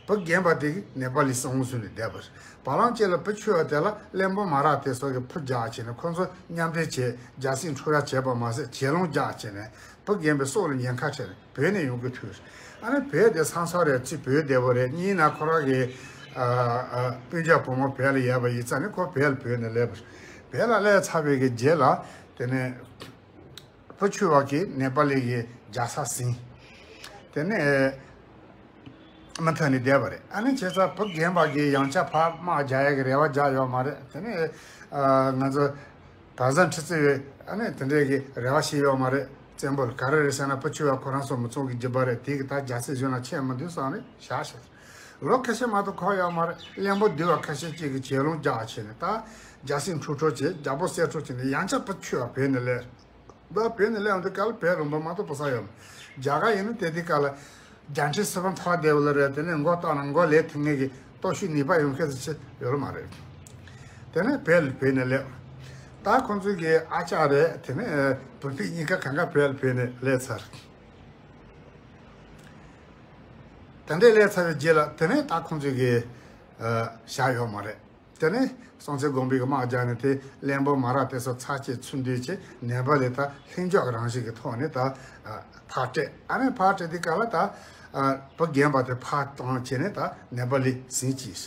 བུ་རྒན་པ་དེ་གིས་ནེ་པ་ལི་སྲིད་དབང་བཟུང་ནས་བསྡད་པ་རེད། བ་ལང་སྤྱི་ལ་བུ་ཆུང་བ་དེ་ལ་གླེན་པོ་མ་ར་དེ་སོགས་ཀྱིས་ཕུ་རྒྱག་བྱས་ནས་ཁོ་ཚོ་མཉམ་འབྲེལ་བྱས་རྒྱལ་སྲིད་འཕྲོག་ཡ་བྱས་པ་མ་ཟད་གྱེན་ལངས་རྒྱག་བྱས་ནས་བུ་རྒན་པའི་སྲོག་ལ་ཉེན་ཁ་བྱས་ནས་བོད་ནས་ཡོང་དགོས་ཐུག་རེད། ཨ་ནི་བོད་དེ་སང་སང་རེད། གཅིག་བོད་བདེ་པོ་རེད། གཉིས་ན་ཁོ་རང་གི་ཨ་ཨ་སྤུན་ཀྱག་བུ་མོ་བོད་ལ་ཡོད་པ་ཡིན་ཙང་ནི་ཁོ་བོད་ལ་བོད་ནས་སླེབས་པ་རེད། བོད་ལ་སླེབས་ཚར་བའི་གི་རྗེས་ལ་དེ་ནས་བུ་ཆུང་བ་གིས་ནེ་པ་ལི་གི་རྒྱལ་ས་ཟིན། དེ་ནས་མུ་མཐུད་ནས་བསྡད་པ་རེད། ཨ་ནི་བྱས་ཙང་བུ་རྒན་པ་གིས་ཡང་བསྐྱར་ཕར་དམག་རྒྱག་ཡ་གི་རེ་བ་རྒྱག་ཡོད་མ་རེད། དེ་ནས་ཨ་ང་ཚོ་བ་ཟན་ཁྲི་བཙུན་བས་ཨ་ནི་དེ་འདྲའི་གི་རེ་བ་བྱས་ཡོད་མ་རེད། བཙན་པོ་ལ་ག་རེ་རེད་ཟེར་ན་བུ་ཆུང་བ་ཁོ་རང་ཚོ་མི་ཚོགས་ཀྱི་རྒྱུད་པ་རེད། དེ་གི་ད་རྒྱལ་སྲིད་གཞུང་ལ་ཁྱད་མི་འདུག་བསམ་ནས་བཞག་བྱས། ལོ་ཁ་ཤས་མ་གཏོགས་འཁོར་ཡོད་མ་རེད། གླེན་པོ་བདུད་པ་ཁ་ཤས་ཅིག་གིས་གྱེན་ལངས་རྒྱག་བྱས་ནས་ད་རྒྱལ་སྲིད་འཕྲོག་འཕྲོག་བྱས། རྒྱལ་པོ་གསད་འཕྲོག་བྱས་ནས་ཡང་བསྐྱར་བུ་ཆུང་བ་བོད་ནས་སླེབས། ད་བོད་ནས་སླེབས་འོང་དུས་སྐབས་ལ་བོད་ལུང་པ་མ་གཏོགས་བུ་ས་ཡོད་མ་རེད། རྒྱ་གར་ཡིན་ན་དེ་དུས་སྐབས་ལ་རྒྱལ་ཕྲན་སི་པན་ཐོག་བསྡད་པ་ལ་རེད། དེ་ནས་མགོ་བཏགས་ན་མགོ་ལས་ཐུབ་མཁན་གྱི་སྟོབས་ཤུགས་ནུས་པ་ཡོད་མཁན་ཟེར་ཅིག་ཡོད་མ་རེད། དེ་ནས་བོད་ལ་བོད་ནས་སླེབས། ད་ཁོང་ཚོའི་གི་ཨ་ཅག་རེད། དེ་ནས་བུ་ཕྲུག་གཉིས་ཀ་གང་ག་བོད་ལ་བོད་ནས་སླེབས་ཚར། དེ་འདྲས་སླེབས་ཚར་བའི་རྗེས་ལ་དེ་ནས་ད་ཁོང་ཚོའི་གི་ཨ་བཞག་ཡོད་མ་རེད། དེ་ནས་སྲོང་བཙན་སྒམ་པོའི་གི་དམག་རྒྱག་ནས་དེ་གླེན་པོ་མ་ར་དེ་ཚོ་ཚར་བཅད་ཚུར་འདུས་བྱས་ནེ་པ་ལི་ད་ལྷིང་འཇགས་རང་བཞིན་གྱི་ཐོག་ནས་ད་ཨ་ཕར་སྤྲད། ཨ་ནི་ཕར་སྤྲད་དུས་སྐབས་ལ་ད་ཨ་བུ་རྒན་པ་དེ་ཕར་བཏང་བྱས་ནས་ད་ནེ་པ་ལི་ཟིན་བྱས།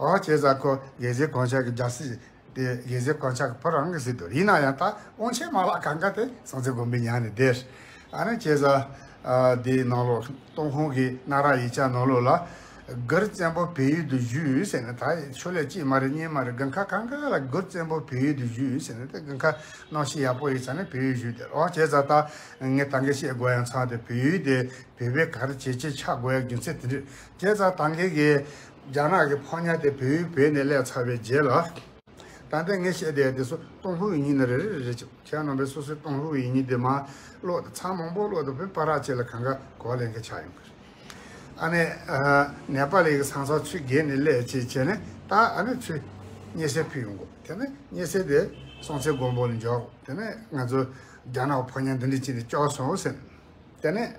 ཨོ་བྱས་ཙང་ཁོ་གེ་སར་གོང་ཆ་གི་རྒྱལ་སྲིད་དེ་གེ་སར་གོང་ཆ་གི་བུ་རང་གིས་ཟིན་འདུག་ཡིན་ན་ཡང་ད་དབང་ཆེན་མ་ལག་གང་ག་དེ་སྲོང་བཙན་སྒམ་པོས་ཉར་ནས་བསྡད། ཨ་ནི་བྱས་ཙང་ཨ་དེའི་ནང་ལོགས་ཏུན་ཧོང་གི་གནའ་རབས་ཡིག་ཆ་ནང་ལོགས་ལ། གུར་བཙན་པོ་བལ་ཡུལ་དུ་བཞུད་ཟེར་ནས། ད་ཆོས་ལས་གཅིག་མ་རེད་གཉིས་མ་རེད། དགུན་ཁ་གང་ག་ལ་གུར་བཙན་པོ་བལ་ཡུལ་དུ་བཞུད་ཟེར་ནས། ད་དགུན་ཁ་གནམ་གཤིས་ཡག་པོ་ཡིན་ཙང་ནས་བལ་ཡུལ་བཞུད་དེ། ཨོ་བྱས་ཙང་ད་ངས་ད་གིན་བཤད་དགོས་ཡ་མཚམས་དེ་བལ་ཡུལ་དེ་བོད་པས་ག་རེ་བྱས་བྱས་ཆགས་དགོས་ཡ་རྒྱུ་མཚན་དེ་འདྲ། བྱས་ཙང་ད་གིན་གྱི་རྒྱ་ནག་གི་ཕོ་ཉ་དེ་བལ་ཡུལ་བོད་ནས་སླེབས་ཚར་བའི་རྗེས་ལ། ད་ལྟ་ངས་བཤད་བསྡད་དེ་ཚོ་ཏུན་ཧོང་ཡིག་རྙིང་ནང་རེ་རེ་རེ་རེ་བྱས། ཁྱེད་རྣམ་པས་སོ་སོའི་ཏུན་ཧོང་ཡིག་རྙིང་དེ་མར་ཀློག་དང་། ཚར་མང་པོ་ཀློག་དང་བོད་པ་ར་ཆེ་ལ་གང་ག་གོ་ལེན་གི་ཆགས་ཡོང་གི་རེད། ཨ་ནི་ཨ་ནེ་པ་ལི་གི་སང་སང་ཚུར་རྒྱལ་ནས་སླེབས་བྱས་བྱས་ནས། ད་ཨ་ནི་ཚུར་སྙན་སེང་ཕུལ་ཡོང་གོ། དེ་ནས་སྙན་སེང་དེ་སྲོང་བཙན་སྒམ་པོ་ལ་འབྱོར་གོ། དེ་ནས་ང་ཚོ་རྒྱ་ནག་ཕོ་ཉ་འདི་འདྲ་བྱས་ནས་བཅར་སོང་ཟེར། དེ་ནས་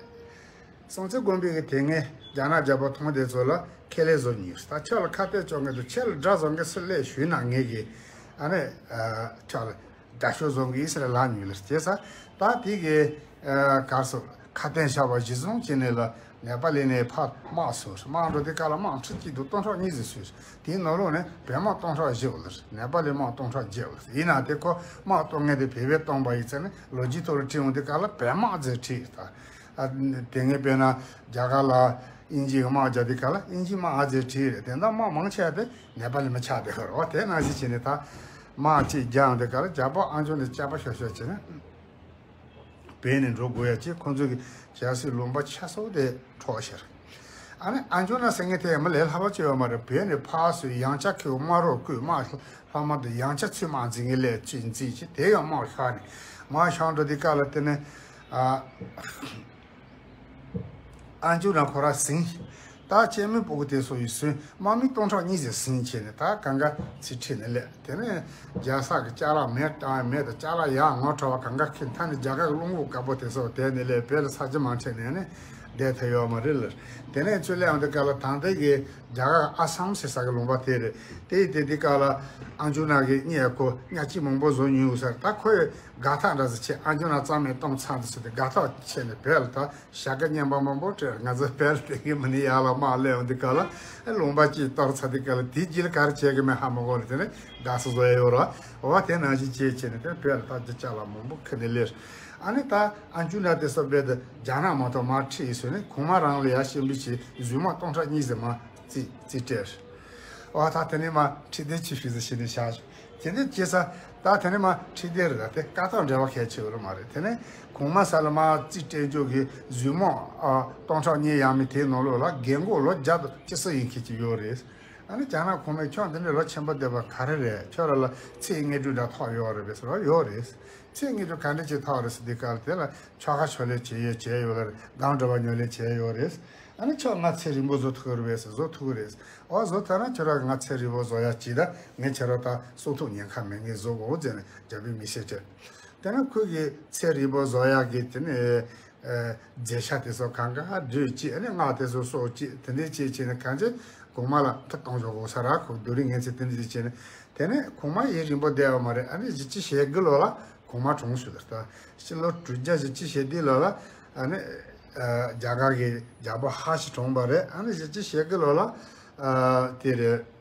སྲོང་བཙན་སྒམ་པོ་གིས་དེ་སྔའི་རྒྱ་ནག་རྒྱལ་པོ་མཐོང་དེ་ཚོ་ལ་ཁས་ལེན་བཟོ་མྱོང་། ད་ཁྱེད་ལ་ཁ་གཏད་གཅོག་མཁན་དང་ཁྱེད་ལ་དགྲ་བཟོ་མཁན་སུ་སླེབས་ཞུས་ན་ངེད་ཀྱིས་ཨ་ནི་ཨ་ཁྱེད་ལ་དགྲ་ཤོག་བཟོ་གི་ཡིན་ཟེར་ལབ་མྱོང་ལ། བྱས་ཙང་ད་དེ་གི་ཨ་ག་རེ་ཟེར། ཁ་གཏད་བྱས་པ་གཞི་བཟུང་བྱས་ནས་ལ་ནེ་པ་ལི་ནས་ཕར་དམག་བཟོས། དམག་འགྲོ་དུས་སྐབས་ལ་དམག་ཁྲི་གཅིག་དང་སྟོང་ཕྲག་གཉིས་ཙམ་བཟོས། དེའི་ནང་ལོགས་ནས་བོད་དམག་སྟོང་ཕྲག་བཞི་ཡོད་ལ། ནེ་པ་ལི་དམག་སྟོང་ཕྲག་བརྒྱད་ཡོད་ལ། ཡིན་ནའང་དེ་ཁོ་དམག་གཏོང་མཁན་དེ་བོད་པས་བཏང་པ་ཡིན་ཙང་ནི་ལོ་རྒྱུས་ཐོག་ལ་བྲིས་ཡོང་དུས་སྐབས་ལ་བོད་དམག་ཟེར་བྲིས་ཡོད་ད། ཨ་དེ་སྔའི་དཔེར་ན་རྒྱ་གར་ལ་དབྱིན་ཇི་གི་དམག་རྒྱག་དུས་སྐབས་ལ་དབྱིན་ཇི་དམག་ཨ་ཟེར་བྲིས་རེད། དེ་འདྲ་དམག་མང་ཆེ་བ་དེ་ནེ་པ་ལི་མི་ཆགས་བསྡད་ཡོད་རེད། འོ་དེ་ནང་བཞིན་བྱས་ནས་ད་དམག་ཅིག་རྒྱག་ཡོང་དུས་སྐབས་ལ་རྒྱལ་པོ་ཨ་འཇོ་ནས་དཔྱད་པ་ཤོར་ཤོར་བྱས་ནས་བོད་ནས་འགྲོ་དགོས་ཡ་ཅིག་ཁོང་ཚོ་གི་ཞབས་སོར་ལུང་པ་ཆ་ཚང་དེ་འཕྲོག་ཤོར། ཨ་ནི་ཨ་འཇོ་ན་ཟེར་མཁན་དེ་མི་ལས་སླ་པོ་ཅིག་ཡོད་མ་རེད། བོད་ནས་ཕར་ཚུར་ཡང་ཆ་ཁེའུ་དམག་རོགས་བསྐོས། དམག་ལྷག་མ་དེ་ཡང་ཆ་ཚུར་དམག་འཛིང་གི་ལས་ཅིག་འཛིང་བྱས། དེ་ཡང་དམག་ཤོར་ནས་དམག་ཤོར་འགྲོ་དུས་སྐབས་ལ་དེ་ནས་ཨ་ཨ་འཇོ་ན་ཁོ་རང་ཟིན། ད་སྐྱེས་དམན་སྤུ་གུ་དེ་ཚོ་ཡི་ཟིན། དམག་མི་སྟོང་ཕྲག་གཉིས་ཙམ་ཟིན་བྱས་ནས་ད་གང་ག་ཚུར་ཁྲིད་ནས་སླེབས། དེ་ནས་རྒྱལ་ས་གི་ཅ་ལག་མེ་བཏང་ཡ་མེད་དང་། ཅ་ལག་ཡར་ངོ་འཕྲོད་པ་གང་ག་ཁྱེར། མཐའ་ནས་རྒྱ་གར་གི་རླུང་འོག་དཀར་པོ་དེ་ཚོ་དེད་ནས་སླེབས། བོད་ལ་ས་ཆ་མ་འཕྲད་ནས་ནི་བསྡད་ཐུབ་ཡོད་མ་རེད་ལ། དེ་ནས་ཚུར་སླེབས་ཡོང་དུས་སྐབས་ལ་ད་ལྟའི་གི་རྒྱ་གར་ཨ་སམ་ཟེར་ས་གི་ལུང་པ་དེ་རེད། དེ་ཡི་དེ་དུས་སྐབས་ལ་ཨ་འཇོ་ན་གི་གཉེན་ཁོ་གཉའ་ཁྲི་མང་པོ་བཟོ་མྱོང་ཡོད་ས་རེད། ད་ཁོས་དགའ་ཐག་འདྲ་ཟིག་ཆད། ཨ་འཇོ་ན་རྩ་མེད་གཏོང་ཚར་འདུག་ཟེར་ཏེ་དགའ་ཐག་ཆད་ནས་བོད་ལ་ད་ཞྭ་སྒ་རྔན་པ་མང་པོ་སྤྲད། ང་ཚོ་བོད་ལ་དེ་གི་མི་ནི་ཡར་ལ་དམག་སླེབས་ཡོང་དུས་སྐབས་ལ་ལུང་པ་གཅིག་གཏོར་ཚར་དུས་སྐབས་ལ་དེའི་རྗེས་ལ་ག་རེ་བྱེད་གི་མེད་ཧ་མ་གོ་ལ། དེ་ནས་དགའ་ས་བཟོ་ཡ་ཡོད་ར། འོ་དེ་ནང་བཞིན་བྱས་བྱས་ནས་དེ་བོད་ལ་ད་རྒྱུ་ཅ་ལག་མང་པོ་ཁྱེར་ནས་སླེབས། ཨ་ནི་ད་ཨ་འཇོ་ན་དེ་སོགས་བོད་དུ་རྒྱ་ནག་མ་གཏོགས་མར་ཁྲིད་ཡིན་ཟེར་ནས་གོང་མ་རང་ལ་ཡ་ཤེས་འབུལ་བྱས་རྫུན་དམག་སྟོང་ཕྲག་གཉིས་ཙམ་མར་རྩིས་རྩིས་སྤྲད། འོ་ད་དེ་ནས་མར་ཁྲིད་དེ་ཆི་ཞུ་ཟེར་བྱས་ནས་བཞག་བྱས། དེ་འདྲ་བྱས་ཙང་ད་དེ་ནས་མར་ཁྲིད་དེ་རེད། ད་དེ་བཀའ་ཐང་འབྲེལ་བ་གལ་ཆེ་བ་རེད་མ་རེད། དེ་ནས་གོང་མ་ས་ལ་མར་རྩིས་སྤྲད་འཇོག་གི་རྫུན་དམག་ཨ་སྟོང་ཕྲག་གཉིས་ཡར་མར་དེའི་ནང་ལོགས་ལ་རྒན་གོག་ལོ་བརྒྱ་དང་བཅུ་གསུམ་ཡིན་མཁན་ཅིག་ཡོད་རེད། ཨ་ནི་རྒྱ་ནག་གོང་མས་ཁྱོད་འདི་འདྲའི་ལོ་ཆེན་པོ་བསྡད་པ་ག་རེ་རེད། ཁྱོད་ར་ལ་ཚིག་དངོས་གྲུབ་འདྲ་ཐོབ་ཡོད་རེད་པས་ཟེར་བ། ཡོད་རེད། ཚིག་དངོས་གྲུབ་ག་འདྲ་ཅིག་ཐོབ་རེད་ཟེར་དུས་སྐབས་དེ་ལ་ཆོ་ག་ཕྱག་ལས་བྱས་ཡོད་བྱས་ཡོད་རེད། སྒོམ་སྒྲུབ་པ་ཉམས་ལེན་བྱས་ཡོད་རེད། ཨ་ནི་ཁྱོད་ང་ཚེ་རིང་པོ་བཟོ་ཐུབ་ཀྱི་རེད་པས་ཟེར། བཟོ་ཐུབ་ཀྱི་རེད། འོ་བཟོ་ཐུབ་ན་ཁྱོད་ར་ང་ཚེ་རིང་པོ་བཟོ་ཡག་ཅིག་ད་ངས་ཁྱོད་ར་ད་སྲོག་ཐོག་ཉེན་ཁ་མེད། ངས་བཟོ་དགོས་ཟེར་ནས་རྒྱལ་པོས་མི་བཤད་བྱས། དེ་ནས་ཁོས་གི་ཚེ་རིང་པོ་བཟོ་ཡག་གི་དེ་ནས། ཨ། རྫས་ཆ་དེ་ཚོ་གང་ག་སྒྲིག་བྱས། ཨ་ནི་སྔགས་དེ་ཚོ་གསོག་བྱས། དེ་འདྲ་བྱས་བྱས་ནས་གང་ཅི་གོང་མ་ལ་ད་གཏོང་ཆོག་གོ་ས་ར། ཁོ་རྡོ་རིང་ངན་ཚེ་དེ་འདྲ་བྱས་ནས། དེ་ནས་གོང་མ་ཡུན་རིང་པོ་བསྡད་པ་མ་རེད། ཨ་ནི་བཞི་བཅུ་ཞེ་དགུ་ལོ་ལ་གོང་མ་གྲོངས་སོང་ཟེར། ད་ཕྱི་ལོ་དྲུག་བརྒྱ་བཞི་བཅུ་ཞེ་བདུན་ལོ་ལ། ཨ་ནི་ཨ། རྒྱ་གར་གྱི་རྒྱལ་པོ་ཧ་ཤི་གྲོངས་པ་རེད། ཨ་ནི་བཞི་བཅུ་ཞེ་དགུ་ལོ་ལ། ཨ། དེ་རེད།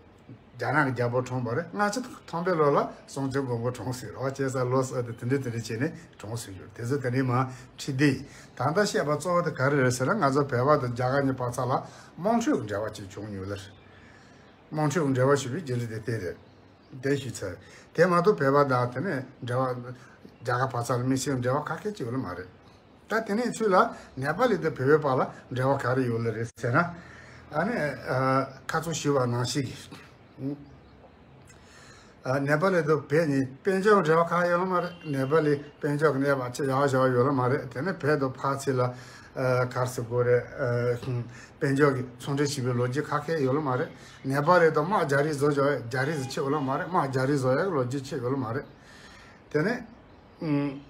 རྒྱ་ནག་གི་རྒྱལ་པོ་གྲོངས་པ་རེད། ལྔ་བཅུ་ཐམ་པའི་ལོ་ལ་སྲོང་བཙན་སྒམ་པོ་གྲོངས་ཟེར་རོ། བྱས་ཙང་ལོ་གསར་དེ་དེ་འདྲ་དེ་འདྲ་བྱས་ནས་གྲོངས་ཟེར་རྒྱུ་དེ་ཚོ་དེ་འདྲའི་མ་ཁྲི་སྡེ་ཡིན། ད་ལྟ་བཤད་པ་གཙོ་བོ་དེ་ག་རེ་རེད་ཟེར་ན། ང་ཚོ་བོད་པ་དང་རྒྱ་གར་གཉིས་བར་མཚམས་ལ་དམངས་ཁྲོད་ཀྱི་འབྲེལ་བ་ཅིག་བྱུང་ཡོད་ལ། དམངས་ཁྲོད་ཀྱི་འབྲེལ་བ་ཞུ་བའི་རྒྱུ་འབྲས་དེ་དེ་རེད། དེ་ཞུས་ཚར། དེ་མ་གཏོགས་བོད་པ་དང་དེ་ནས་འབྲེལ་བ། རྒྱ་གར་བར་མཚམས་ལ་དམིགས་བསལ་འབྲེལ་བ་ག་གེ་ཅིག་ཡོད་ལ་མ་རེད། ད་དེ་ནས་ཚུར་ལ་ནེ་པ་ལི་དང་བོད་པའི་བར་ལ་འབྲེལ་བ་ག་རེ་ཡོད་ལ་རེད་ཟེར་ན། ཨ་ནི་ཨ། ཁ་སང་ཞུས་པ་ནང་བཞིན་གྱི། ཨ། ནེ་པ་ལི་དང་བོད་གཉིས་དཔལ་འབྱོར་འབྲེལ་བ་གང་ཡང་ཡོད་ལ་མ་རེད། ནེ་པ་ལི་དཔལ་འབྱོར་གྱི་གནས་བབ་ཅིག་ཡག་ཞེ་དྲག་ཡོད་ལ་མ་རེད། དེ་ནས་བོད་དང་ཕར་ཚུར་ལ། ཨ། ག་རེ་ཟེར་དགོས་རེད། ཨ། དཔལ་འབྱོར་གྱི་ཚོང་འབྲེལ་བྱེད་པའི་ལོ་རྒྱུས་ག་གེ་ཡོད་ལ་མ་རེད། ནེ་པ་ལི་དང་དམག་རྒྱག་རེས་བཟོ་ཡག་རྒྱག་རེས་ཅིག་ཡོད་ལ་མ་རེད། དམག་རྒྱག་རེས་བཟོ་ཡག་གི་ལོ་རྒྱུས་ཅིག་ཡོད་ལ་མ་རེད། དེ་ནས། ཨུམ།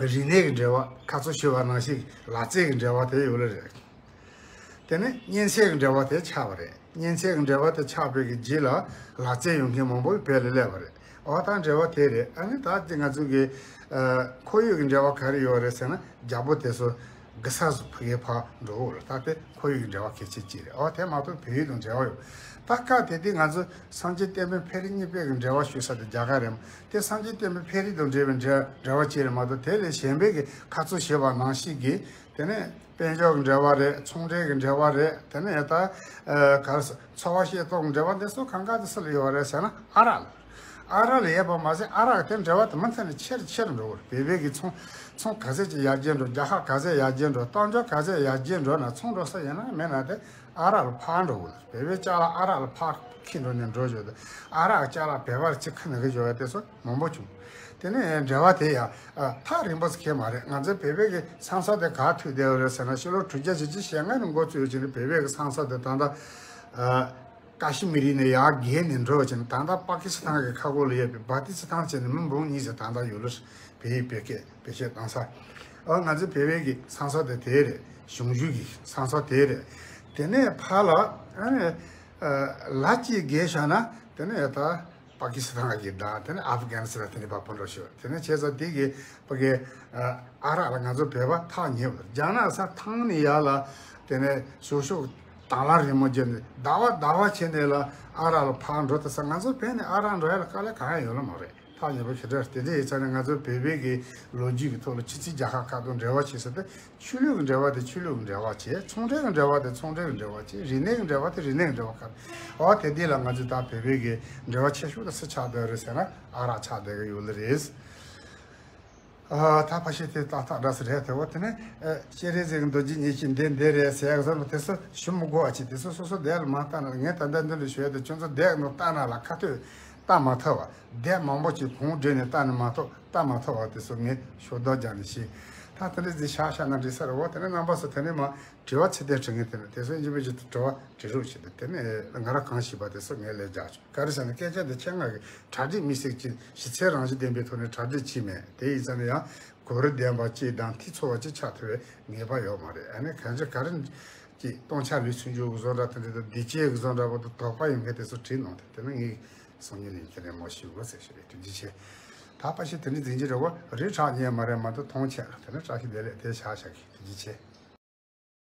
རིག་གནས་ཀྱི་འབྲེལ་བ། ཁ་སང་ཞུས་པ་ནང་བཞིན་ལག་རྩལ་གྱི་འབྲེལ་བ་དེ་ཡོད་ལ་རེད། དེ་ནས་གཉེན་ཚན་གྱི་འབྲེལ་བ་དེ་ཆགས་པ་རེད། གཉེན་ཚན་གྱི་འབྲེལ་བ་དེ་ཆགས་པའི་གི་རྗེས་ལ་ལག་རྩལ་ཡོད་མཁན་མང་པོ་བོད་ལ་སླེབས་པ་རེད། འོ་ད་འབྲེལ་བ་དེ་རེད། ཨ་ནི་ད་དེ་ང་ཚོ་གི། ཨ། ཁོར་ཡུག་གི་འབྲེལ་བ་ག་རེ་ཡོད་རེད་ཟེར་ན། རྒྱལ་པོ་དེ་ཚོ་གི་ས་སུ་ཕ་གིར་ཕར་འགྲོ་གི་རེད། ད་དེ་ཁོར་ཡུག་གི་འབྲེལ་བ་གལ་ཆེ་ཅིག་རེད། འོ་དེ་མ་གཏོགས་བོད་ཡིག་དང་འབྲེལ་བ་ཡོད། ད་སྐབས་དེ་དུས་ང་ཚོ་སངས་རྒྱས་བསྟན་པའི་འཕེལ་རིམ་གཉིས་པའི་གི་འབྲེལ་བ་ཞུ་ས་དེ་རྒྱ་གར་རེད་མོད། དེ་སངས་རྒྱས་བསྟན་པའི་འཕེལ་རིམ་དང་འབྲེལ་བའི་འབྲེལ་འབྲེལ་བ་ཅིག་རེད་མ་གཏོགས། དེ་ལས་གཞན་པའི་གི་ཁ་སང་ཞུས་པ་ནང་བཞིན་གྱི། དེ་ནས་དཔལ་འབྱོར་གྱི་འབྲེལ་བ་རེད། ཚོང་འབྲེལ་གྱི་འབྲེལ་བ་རེད། དེ་ནས་ད། ཨ། ག་རེ་ཟེར། འཚོ་བ་ཤེས་རྟོགས་ཀྱི་འབྲེལ་བ་འདི་ཚོ་གང་ག་དེ་སུ་ལ་ཡོད་རེད་ཟེར་ན། ཨ་རག་ལ། ཨ་རག་ལ་ཡོད་པ་མ་ཟད། ཨ་རག་དེ་འབྲེལ་བ་དེ་མུ་མཐུད་ནས་ཆེ་རུ་ཆེ་རུ་འགྲོ་གི་རེད། བོད་པའི་གི་ཚོང་ཚོང་ག་ཚད་ཅིག་ཡར་རྒྱས་འགྲོ། རྒྱལ་ཁབ་ག་ཚད་ཡར་རྒྱས་འགྲོ། གཏམ་བརྗོད་ག་ཚད་ཡར་རྒྱས་འགྲོ་ན། ཚོང་འགྲོ་ས་ཡིན་ན་མིན་ན་དེ་ཨ་རག་ལ་ཕར་འགྲོ་གི་རེད། བོད་པའི་ཅ་ལག་ཨ་རག་ལ་ཕར་འཁྱེར་འགྲོ་ནས་འགྲོ་བཞག་དུས། ཨ་རག་ཅ་ལག་བོད་པར་ཅིག་ཁ་ནང་གི་འཇོག་ཡ་དེ་ཚོ་མང་པོ་བྱུང་། དེ་ནས་འབྲེལ་བ་དེ་ཡང་ཐག་རིང་པོ་ཟེར་མཁན་མ་རེད། ང་ཚོའི་བོད་པའི་གི་བསམ་ས་དེ་ག་ཐུག་བསྡད་ཡོད་རེད་ཟེར་ན། ཕྱི་ལོ་དྲུག་བརྒྱ་བཞི་བཅུ་ཞེ་ལྔ་ནས་འགོ་བཙུགས་བྱས་ནས་བོད་པའི་གི་བསམ་ས་དེ་ད་ལྟ། ཨ། ཀ་ཤི་མིར་ནས་ཡར་བརྒལ་ནས་འགྲོ་བྱས་ནས། ད་ལྟ་པ་ཀི་སི་ཐན་གྱི་ཁ་སྒོ་ལ་ཡོད་པའི་བ་ཏི་སི་ཐན་བྱས་ནས་མི་འབུམ་གཉིས་ཙམ་ད་ལྟ་ཡོད་ལ། བོད་ཡིག་བེད་སྤྱོད་བེད་སྤྱོད་གཏོང་ས། ཨ། ང་ཚོའི་བོད་པའི་གི་བསམ་ས་དེ་དེ་རེད། གཞུང་བཞུགས་ཀྱི་བསམ་ས་དེ་རེད། དེ་ནས་ཕར་ལ། ཨ་ནི། ཨ། ལ་གཅིག་བརྒལ་བཞག་ན་དེ་ནས་ད་པ་ཀི་སི་ཐན་གྱི་དང་། དེ་ནས་ཨབ་གྷ་ནི་སི་ཐན། དེ་ནས་བར་པོ་འགྲོ་ཤོག་དེ་ནས་བྱས་ཙང་དེ་གི་ཕ་གི། ཨ། ཨ་རག་ལ་ང་ཚོ་བོད་པ་ཐག་ཉེ་བ། རྒྱ་ནག་ས་ཐང་ནས་ཡར་ལ་དེ་ནས་ཞོག་ཞོག་དང་བླངས་རི་མོ་བརྒྱབ་ནས་ཟླ་བ་ཟླ་བ་བྱས་ནས་ལ་ཨ་རག་ལ་ཕར་འགྲོ་ཐུབ་ས། ང་ཚོ་བོད་ནས་ཨ་རག་འགྲོ་ཡ་ལ་དཀའ་ལས་གང་ཡང་ཡོད་ལ་མ་རེད། ཐག་ཉེ་པོ་ཞེ་དྲག་རེད། དེ་འདྲ་ཡིན་ཙང་ནས་ང་ཚོ་བོད་པའི་གི་ལོ་རྒྱུས་ཀྱི་ཐོག་ལ་ཕྱི་ཚུལ་རྒྱལ་ཁབ་ཁག་དང་འབྲེལ་བ་བྱེད་ས་དེ། ཆོས་ལུགས་ཀྱི་འབྲེལ་བ་དེ་ཆོས་ལུགས་ཀྱི་འབྲེལ་བ་བྱེད། ཚོང་འབྲེལ་གྱི་འབྲེལ་བ་དེ་ཚོང་འབྲེལ་གྱི་འབྲེལ་བ་བྱེད། རིག་གནས་ཀྱི་འབྲེལ་བ་དེ་རིག་གནས་ཀྱི་འབྲེལ་བ་ཁག་རེད། འོ་དེ་འདི་ལ་ང་ཚོས་ད་བོད་པའི་གི་འབྲེལ་བ་ཆེ་ཤོས་དེ་སུ་ཆགས་བསྡད་ཡོད་རེད་ཟེར་ན། ཨ་རག་ཆགས་བསྡད་ཀྱི་ཡོད་ལེ་རེད། ཨ། ད་ཕལ་ཆེར་དེ་ཏག་ཏག་འདྲ་ས་རེད། དེ་འོ་དེ་ནས། ཨ། སྤྱན་རས་གཟིགས་ཀྱི་མདོ་རྒྱུད་ཉི་ཤུ་འདི་འདི་རེད་ཟེར་ཡག་བཟོ་འདྲ་དེ་ཚོ་ཞུ་མི་དགོས་པ་བྱས། དེ་ཚོ་སོ་སོ་དེབ་ལ་མར་བལྟས་ན། ངས་ད་ལྟ་འདི་འདྲ་ཞུ་ཡ་དེ་ཁྱོད་ཚོ་དེབ་ནང་བལྟས་ན་ལ་ཁ་ཐུག་བལྟ་མ་ཐུབ་པ། དེབ་མང་པོ་ཅིག་གོང་བསྒྲིགས་ནས་བལྟས་ན་མ་གཏོགས་བལྟ་མ་ཐུབ་པ་དེ་ཚོ་ངས་ཤོག་ལྡོག་རྒྱག་ནས་ཤེས། ད་དེ་འདྲ་ཟིག་བཞག་བཞག་ན་འགྲིག་ས་རེད། འོ་དེ་ནས་རྣམ་པ་ཚོ་དེ་ནས་མར་དྲི་བ་ཚིག་དོན་དྲི་མཁན་དེ་ནས་དེ་ཚོ་ཡིན་གཅིག་མིན་གཅིག་དྲི་བ་དྲི་རོགས་བྱེད་དེ། དེ་ནས་ང་རང་གང་ཤེས་པ་དེ་ཚོ་ངས་ལན་རྒྱག་ཆོག་ག་རེ་ཟེར་ན་སྐད་ཆ་འདི་ཆེད་མངགས་ཀྱི་གྲ་སྒྲིག་མི་སྲིད་ཀྱི་གཞི་རྩའི་རང་བཞིན་ལྡན་པའི་ཐོག་ནས་གྲ་སྒྲིག་བྱས་མེད། དེ་ཡིན་ཙང་ནས་ཡང་གོ་རིམ་ལྡན་པ་གཅིག་དང་འཐུས་ཚང་བ་གཅིག་ཆགས་ཐུབ་པའི་ངེས་པ་ཡོད་མ་རེད། ཨ་ནི་གང་ཅི་ག་རེ་ཀྱི་སྟོང་ཆ་ལུས་ཚུན་ཆོད་བཟོ་འདྲ་དེ་འདྲ་དང་། བདེ་སྐྱིད་བཟོ་འདྲ་པོ་དང་། དོགས་པ་ཡོད་མཁན་དེ་ཚོ་བྲིས་གནང་དེ། དེ་ནི་ངས་སང་ཉིན་ནས་ཁྱེད་རང་མོ་ཤེས་དགོས་ཟེར་ཞུ་རེད། ཐུགས་རྗེ་ཆེ། ད་ཕལ་ཆེར་དེ་འདྲ་འཛིན་གྱི་རེད་བ། རི་ཁྲག་ཉེ་མ་རེད་མ་གཏོགས་མཐོང་ཆེ་ར། དེ་ནི་བཀྲ་ཤིས་བདེ་ལེགས་དེ་བཞག་བཞག་གི། ཐུགས་རྗེ་ཆེ།